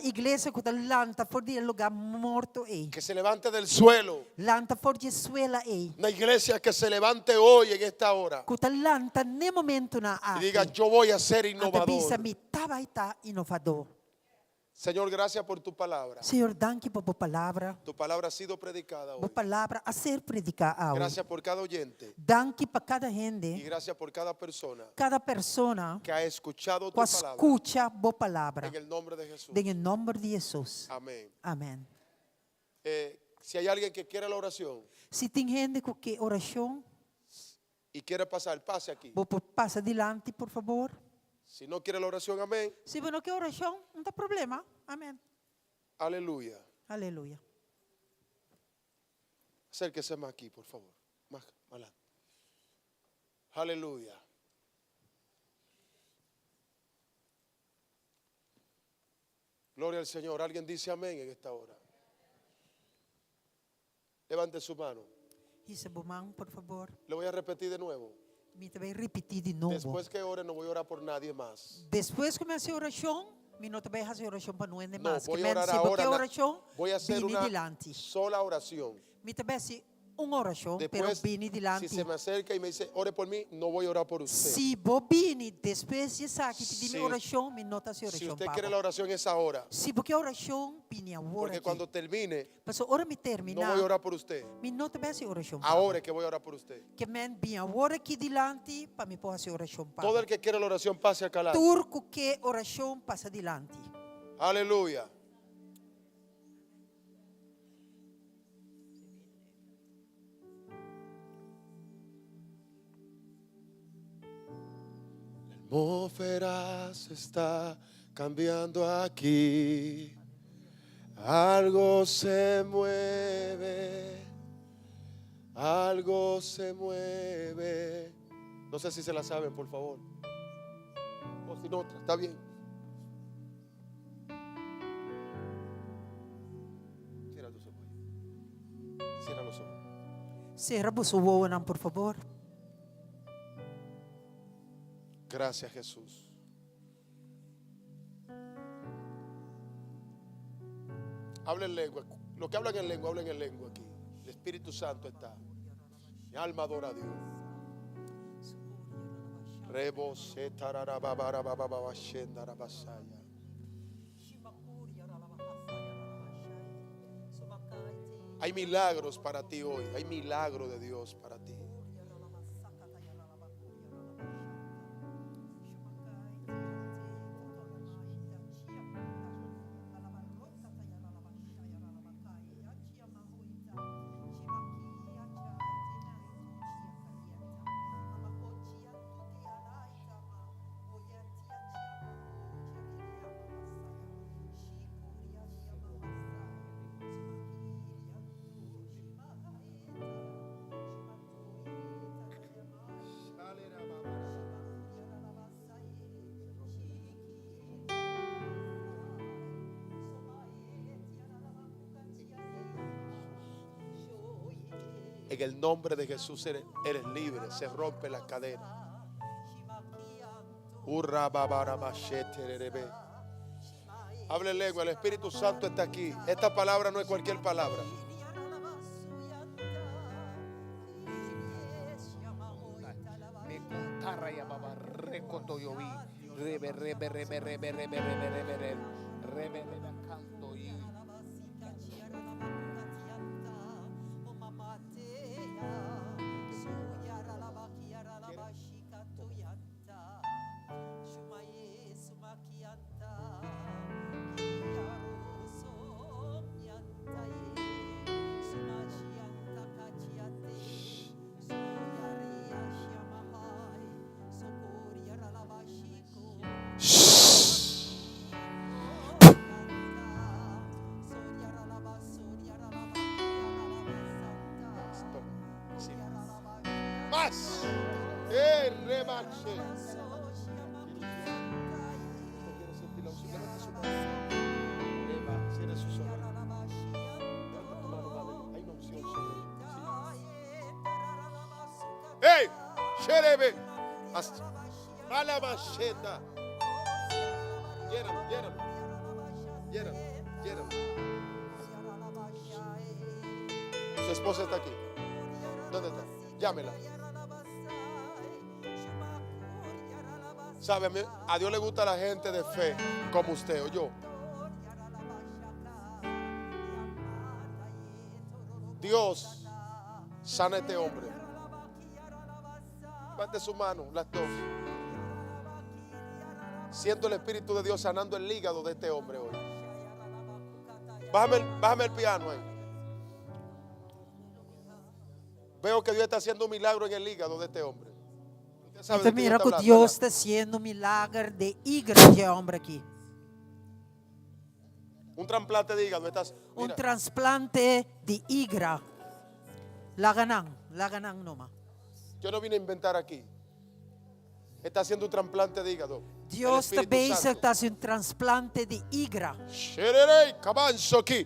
iglesia ku ta lanta for di e lugá morto ei. Que se levante del suelo. Lanta for di e suela ei. Una iglesia que se levante hoy en esta hora. Ku ta lanta n'e momentunan Y diga, aki. yo voy a ser Anto bisa, innovador. Mi ta bai ta inovadó. Señor, gracias por tu palabra. Señor, danki pa bo palabra. Tu palabra ha sido predicada Bo hoy. palabra a ser prediká awe. Gracias por cada oyente Danki pa kada y hende, gracias por cada persona kada persona que ha escuchado tu ku a palabra. skucha bo palabra. En el nombre de Jesús. Den e nòmber di Hesus. Amén. Amèn. Eh, si hay alguien que quiera la oración Si tin hende ku ke orashon, y quiere pasar, pase aquí. bo por pasa dilanti, por fabor. Si no quiere la oración, amén. Si bo no ke orashon, no ta problema. Amèn. Aleluya. Aleluya. Acérquese más aquí, por favor. Más adelante. Aleluya. Gloria al Señor. Alguien dice amén en esta hora. Levante su mano. Hisa bo man, por fabor. Le voy a repetir de nuevo. Mi ta bai ripití di nobo. Después que ore, no voy a orar por nadie más. Despues ku mi hasi orashon, mi no ta bai hasi orashon pa niun hende No, mas. voy Ke a men orar si bo ahora. ke na- orashon, Voy a hacer bini una dilanti. sola oración. Mi ta bai hasi un orashon, pero Después, bini si dilanti. se me acerca y me dice, ore por mí, no voy a orar por usted. Si bo bini despues di esaki pidi mi Si- orashon, mi no ta hasi Si orashon usted pa quiere bo. la oración es ahora. Si bo ke orashon, bini awor Porque aki. cuando termine, Pasobra ora mi no terminá, voy a orar por usted. mi no ta bai hasi orashon pa bo. Ahora es que voy a orar por usted. Ke men bini awor aki dilanti pa mi por hasi orashon pa Todo bo. el que quiere la oración, pase acá adelante. Tur ku ke orashon pasa dilanti. Aleluya. La atmósfera se está cambiando aquí. Algo se mueve. Algo se mueve. No sé si se la saben, por favor. O si no, otra, está bien. Cierra tus ojos. Cierra los ojos. Sera boso wowonan, por fabor. Gracias, Jesús. Habla en lengua. Lo que hablan en lengua, hablen en lengua aquí. El Espíritu Santo está. Mi alma adora a Dios. Rebo se tararababarabababababasendarabasaya. Hay milagros para ti hoy. Hay milagro de Dios para ti. En el nombre de Jesús eres, eres libre. Se rompe la cadena. Hable en lengua, el Espíritu Santo está aquí. Esta palabra no es cualquier palabra. Me contarra ya baba recoto yo vi. Rebe rebe rebe rebe rebe rebe rebe rebe rebe rebe canto y Sí. Más. Eh, rebache. Usted quiere sentir la unción, levante su mano. Reba, cierre sus ojos. Levanta tu mano, madre. Hay una unción sobre sí. ¡Ey! ¡Sherebe! Alabasheta. Llénalo, llénalo. Llénalo, llénalo. Su esposa está aquí. ¿Dónde está? Llámela. ¿Sabe? A, Dios le gusta la gente de fe como usted o yo. Dios sana a este hombre. Levante su mano, las dos. Siento el Espíritu de Dios sanando el hígado de este hombre hoy. Bájame el, bájame el piano ahí. Veo que Dios está haciendo un milagro en el hígado de este hombre. Usted sabe de mira ku Dios ta hasiendo milager den higra di e hòmber aki. Un trasplante de hígado. Estás, Un trasplante di higra. Laga nan, laga nan numa. Yo no vine a inventar aquí. Está haciendo un trasplante de hígado. Dios ta bezig ta hasi un trasplante di higra. Shererei, kabanso aki.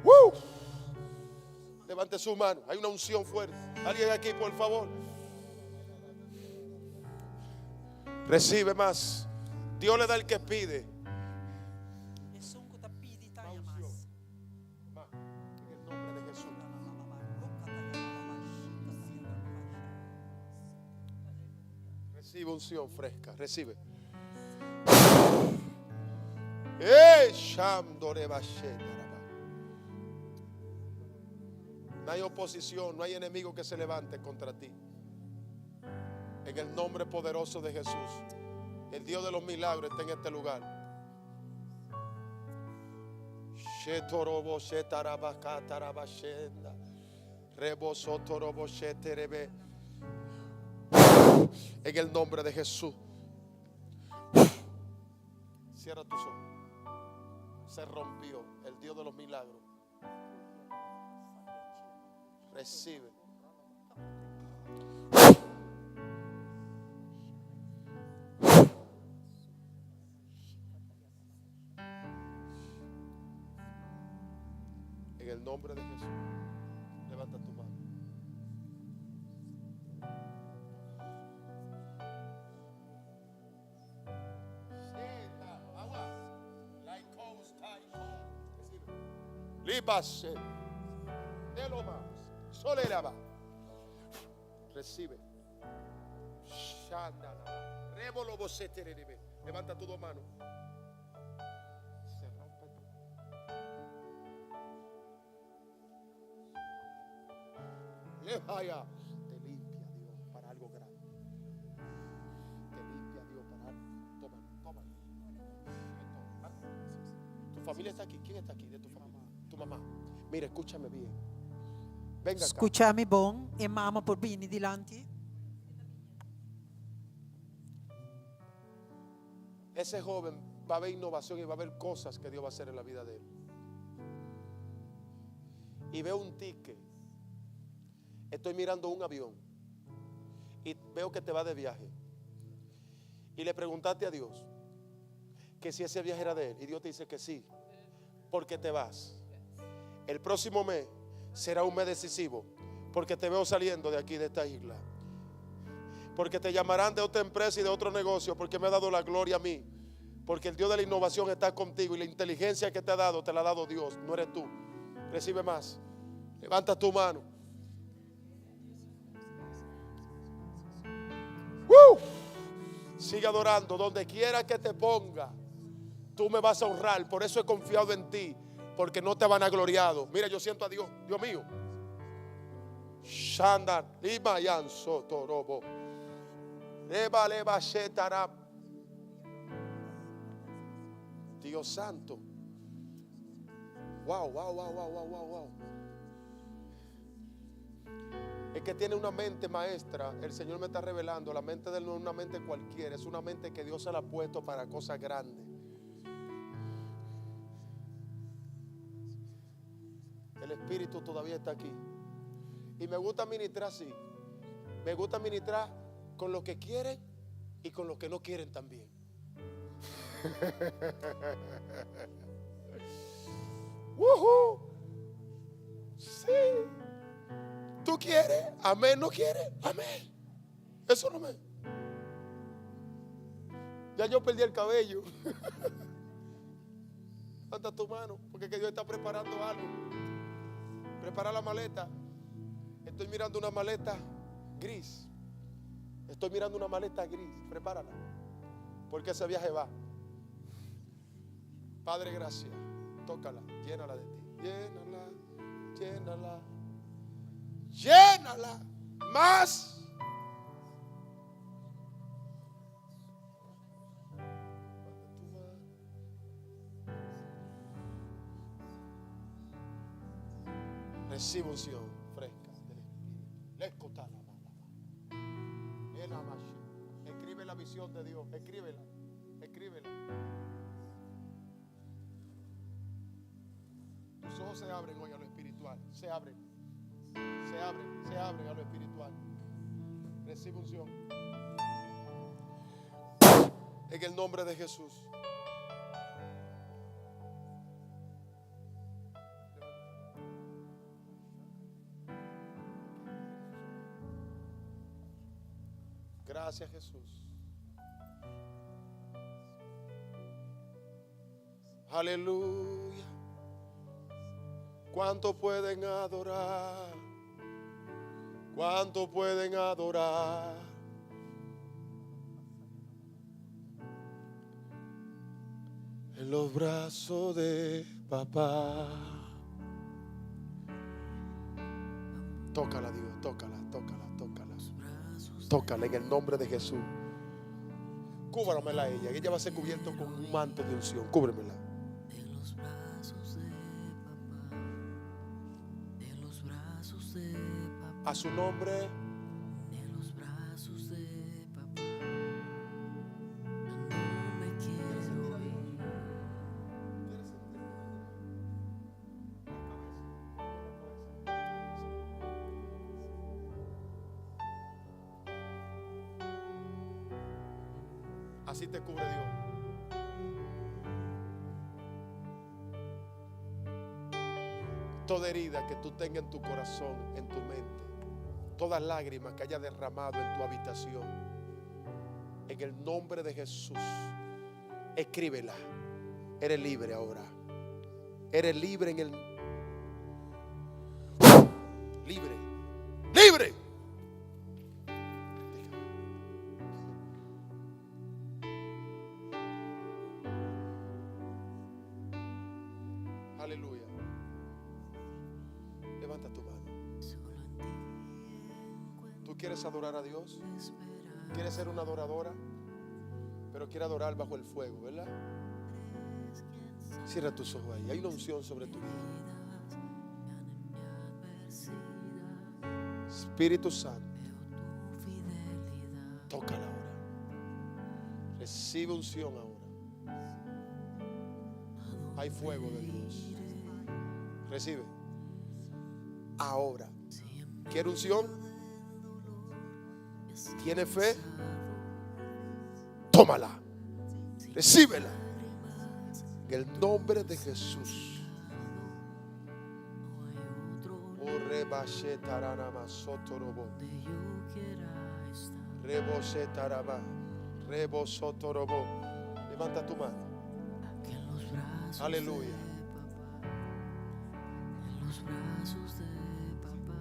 Woo! Levante su mano. Hay una unción fuerte. Alguien aquí, por favor. Recibe más. Dios le da el que pide. En el nombre de Jesús. Recibe unción fresca. Recibe. Eh, no hay oposición, no hay enemigo que se levante contra ti. En el nombre poderoso de Jesús. El Dios de los milagros está en este lugar. En el nombre de Jesús. Cierra tus ojos. Se rompió el Dios de los milagros. Recibe. En el nombre de Jesús. Levanta tu mano. Recibe. Levanta tu dos manos. Se rompe tu. Te limpia Dios para algo grande. Te limpia Dios para algo. Toma, toma. Tu familia está aquí. ¿Quién está aquí de tu familia? Tu mamá. Mira, escúchame bien. Venga acá. Skucha mi bon, e mama por bini dilanti. Ese joven va a ver innovación y va a ver cosas que Dios va a hacer en la vida de él. Y veo un ticket. Estoy mirando un avión y veo que te va de viaje. Y le preguntaste a Dios que si ese viaje era de él. Y Dios te dice que sí, porque te vas. El próximo mes será un mes decisivo, porque te veo saliendo de aquí, de esta isla. Porque te llamarán de otra empresa y de otro negocio, porque me ha dado la gloria a mí. Porque el Dios de la innovación está contigo y la inteligencia que te ha dado, te la ha dado Dios, no eres tú. Recibe más. Levanta tu mano. ¡Woo! Sigue adorando. Donde quiera que te ponga, tú me vas a honrar. Por eso he confiado en ti. Porque no te van a gloriado. Mira, yo siento a Dios, Dios mío. Shanda, Lima Yanso Torobo. Leva, leva, shetara. Dios santo. Wow, wow, wow, wow, wow, wow, wow. Es que tiene una mente maestra. El Señor me está revelando. La mente de él no es una mente cualquiera. Es una mente que Dios se la ha puesto para cosas grandes. El Espíritu todavía está aquí. Y me gusta ministrar así. Me gusta ministrar con los que quieren y con los que no quieren también. ¡Woohoo! Sí. ¿Tú quieres? Amén. ¿No quieres? Amén. Eso no me. Ya yo perdí el cabello. Levanta tu mano, porque que Dios está preparando algo. Prepara la maleta. Estoy mirando una maleta gris. Estoy mirando una maleta gris. Prepárala. Porque ese viaje va. Padre, gracias. Tócala, llénala de ti. Llénala, llénala. Llénala más. Recibe unción fresca del Espíritu. Escribe la visión de Dios. Escríbela. Escríbela. Tus ojos se abren hoy a lo espiritual. Se abren. Se abren. Se abren a lo espiritual. Recibe unción. En el nombre de Jesús. Gracias Jesús. Aleluya. ¿Cuánto pueden adorar? ¿Cuánto pueden adorar? En los brazos de papá. Tócala, Dios, tócala, tócala, tócala. Tócala en el nombre de Jesús. Cúbramela a ella. Ella va a ser cubierta con un manto de unción. Cúbremela. En los brazos de papá. En los brazos de papá. A su nombre. En los brazos de papá. Yo no me quiero ir. Así te cubre Dios. Toda herida que tú tengas en tu corazón, en tu mente, toda lágrima que haya derramado en tu habitación, en el nombre de Jesús, escríbela. Eres libre ahora. Eres libre en el. Libre. Libre. Aleluya. Levanta tu mano. ¿Tú quieres adorar a Dios? ¿Quieres ser una adoradora? Pero quieres adorar bajo el fuego, ¿verdad? Cierra tus ojos ahí. Hay una unción sobre tu vida. Espíritu Santo, tócala ahora. Recibe unción ahora. Hay fuego de Dios. Recibe. Ahora. ¿Quiere unción? ¿Tiene fe? Tómala. Recíbela. En el nombre de Jesús. Oh, rebashe taranama sotorobo. Rebose tarama. Rebosotorobo. Levanta tu mano. Aleluya. En los brazos de papá.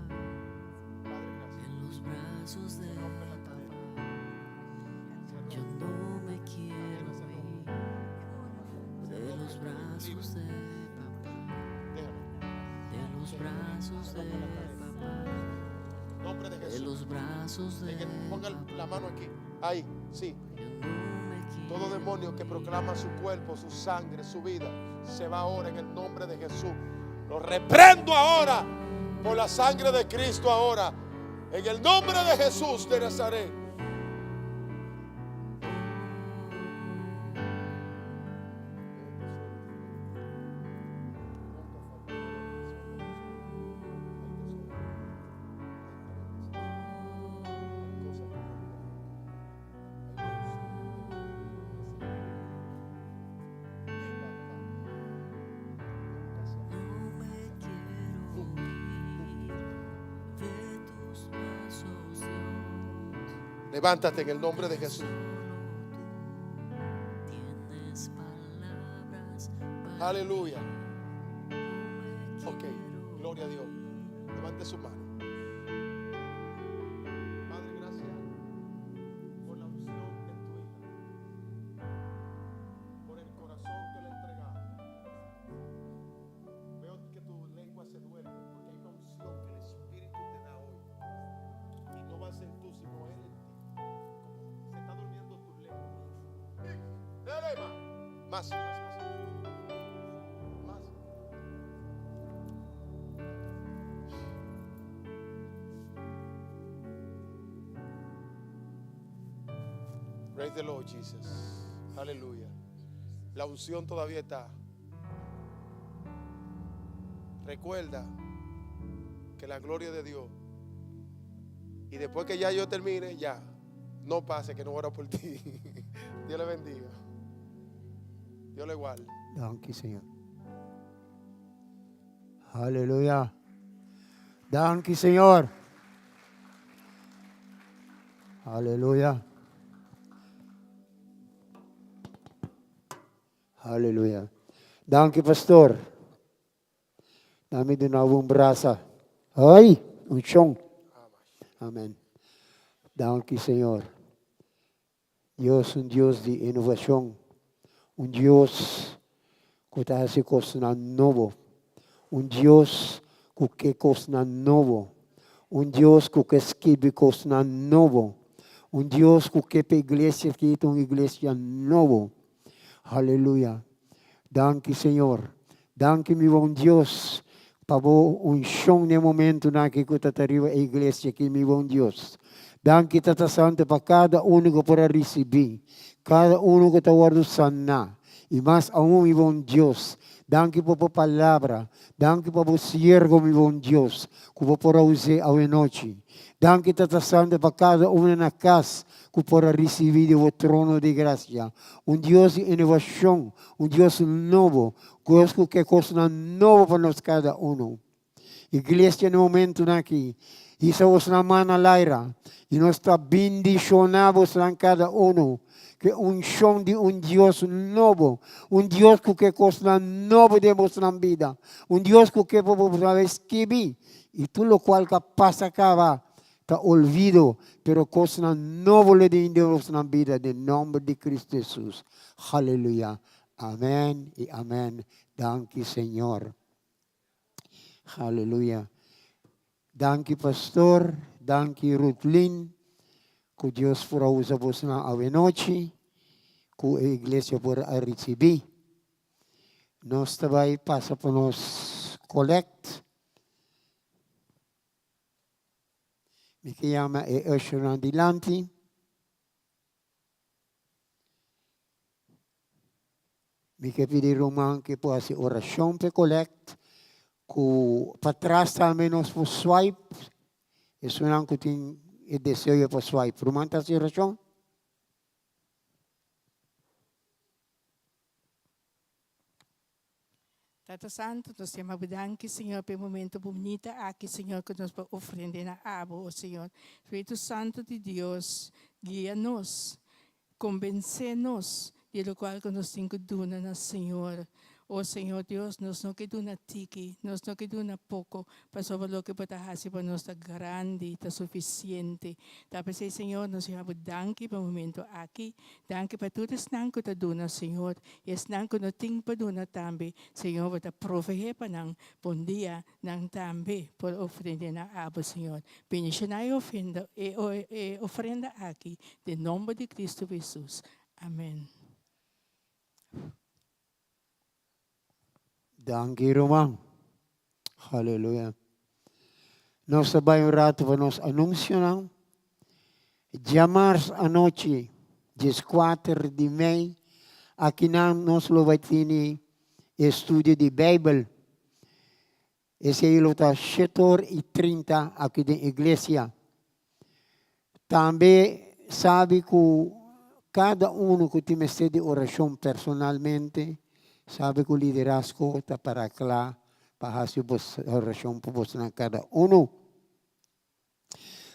En los brazos de papá. Yo no me quiero ir de los brazos de papá. De los brazos de papá. Nombre de De Jesús. los brazos de Ponga la mano aquí. Ahí, sí. Todo demonio que proclama su cuerpo, su sangre, su vida, se va ahora en el nombre de Jesús. Lo reprendo ahora por la sangre de Cristo ahora. En el nombre de Jesús de Nazaret. De tus brazos, Dios. Levántate en el nombre de Jesús. Aleluya. Ok, gloria a Dios. Levante su mano. Padre, gracias por la unción en tu hija, por el corazón que le he entregado. Veo que tu lengua se duerme porque hay una unción que el Espíritu te da hoy. Y no va a ser tú, sino Él en ti. Como se está durmiendo tu lengua. Más, más, más. Más. Praise the Lord Jesus. Aleluya. La unción todavía está. Recuerda que la gloria de Dios. Y después que ya yo termine, ya. No pase que no oro por ti. Dios le bendiga. Dios le guarde. Danki, Señor. Aleluya. Danki, Señor. Aleluya. Aleluya. Danki, pastor. Dami duna un brasa. Ay, unshon. Amen. Danki, Señor. Dios un Dios di innovacion. Un Dios cu ta haci cosnan nobo. Un Dios cu ke cosnan nobo. Un Dios cu ke skibi cosnan nobo. Un Dios cu ke pa iglesia aki ta un iglesia nobo. Aleluya. Danki Señor. Danki mi bon Dios pa bo unshon den momentunan aki ku ta ta riba e iglesia aki mi bon Dios. Danki Tata Santo pa kada unu ku por a risibí, kada unu ku ta wòrdu saná i mas aun mi bon Dios, danki pa bo palabra, danki pa bo siervo mi bon Dios ku bo por a us'é awenochi. Danki Tata Santo pa kada unu na kas ku por a risibí di bo trono di grasia. Un Dios di inovashon, un Dios nobo, Dios ku ke kosnan nobo pa nos kada unu. Iglesia na e momentunan aki, hisa bosnan man na laira i nos ta bindishoná bosnan kada unu ku e unshon di un Dios nobo, un Dios ku ke kosnan nobo den bosnan bida, un Dios ku ke pa bosnan skibi i tur lokual ku a pasa kaba Ta olvido, pero cosnan nobo lo den den nos bida den nomber di Cristo Jesus. Haleluya. Amen y amen. Danki Señor. Haleluya. Danki pastor, danki Rutlin, cu Dios por a usa bosnan awe nochi, cu e iglesia por a ricibi. Nos ta bay pasa pa nos collect. Mi ke yama e ushernan dilanti. Mi ke pidi ruman ke por hasi orashon p'e kolèkt. Ku patras tambe nos por swipe. Esunnan ku tin e deseo pa swipe. Ruman ta hasi orashon? Tata Santo, nos yama bo danki, Señor, pa e momento bunita aki, Señor, ku nos por ofrende na abo, o Señor. Spiritu Santo di Dios, guia nos, kombensé nos di lokual ku nos tin ku duna na Señor. O Señor Dios, nos no ke duna tiki, nos no ke duna poko, Pasobra loke bo ta hasi pa nos ta grandi, ta sufisiente. Ta p'esei, Señor, nos yama bo danki pa e momento aki. Danki pa tur esnan ku ta duna, Señor, i esnan ku no tin pa duna tambe. Señor, bo ta proveé pa nan. Pa un dia nan tambe por ofrend'é na abo, Señor. Bendishoná e ofrenda, e ofrenda aki den nomber di Cristo Jesus. Amen. Danki ruman. Haleluya. Nos ta bai un rato pa nos anuncionan. Djamars anochi, dieskuater di mei, akinan nos lo bai tini estudio di Bijbel. Esei lo ta shetor i trinta aki den iglesia. Tambe sabi ku kada unu ku tin mester di orashon personalmente, sabi ku liderazgo ta para kla pa hasi bos orashon pa bosnan kada unu.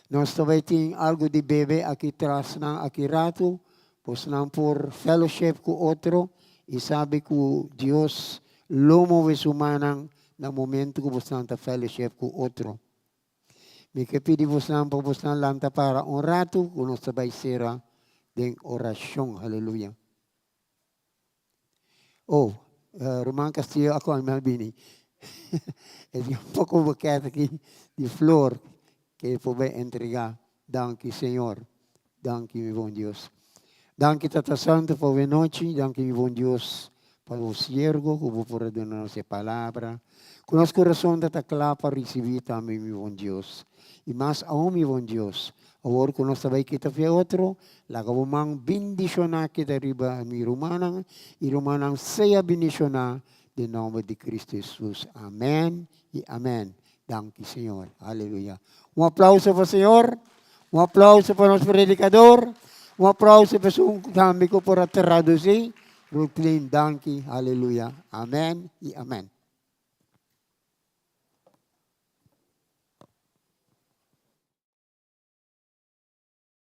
Nos ta bai tin algu di bebe aki trasnan aki ratu, bosnan por fellowship ku otro i sabi ku Dios. lo move su mannan na momento ku bosnan ta fellowship ku otro. Mi ke pidi bosnan pa bosnan lanta para un ratu ku nos ta bai sera den orashon. Haleluya. Oh, ruman Castillo a kòrda mi a bini. E tin un poko buket aki di flor ke e por bai entregá. Danki, Señor. Danki, mi bon Dios. Danki, Tata Santu, pa awe nochi. Danki, mi bon Dios, pa bo siervo ku bo por a duna nos e palabra. Ku nos kurason ta ta kla pa risibí tambe, mi bon Dios. I mas aun, mi bon Dios, Awor ku nos ta bai kita fe otro, laga bo man bindishoná keda riba mi rumannan, i rumannan sea bindishoná den nòmber di Kristu Hesus. Amèn i amèn. Danki Señor. Aleluya. Un aplauso pa Señor. Un aplauso pa nos predikador. Un aplauso pa esun tambe ku por a tradusí. Rutlin, danki. Aleluya. Amèn i amèn.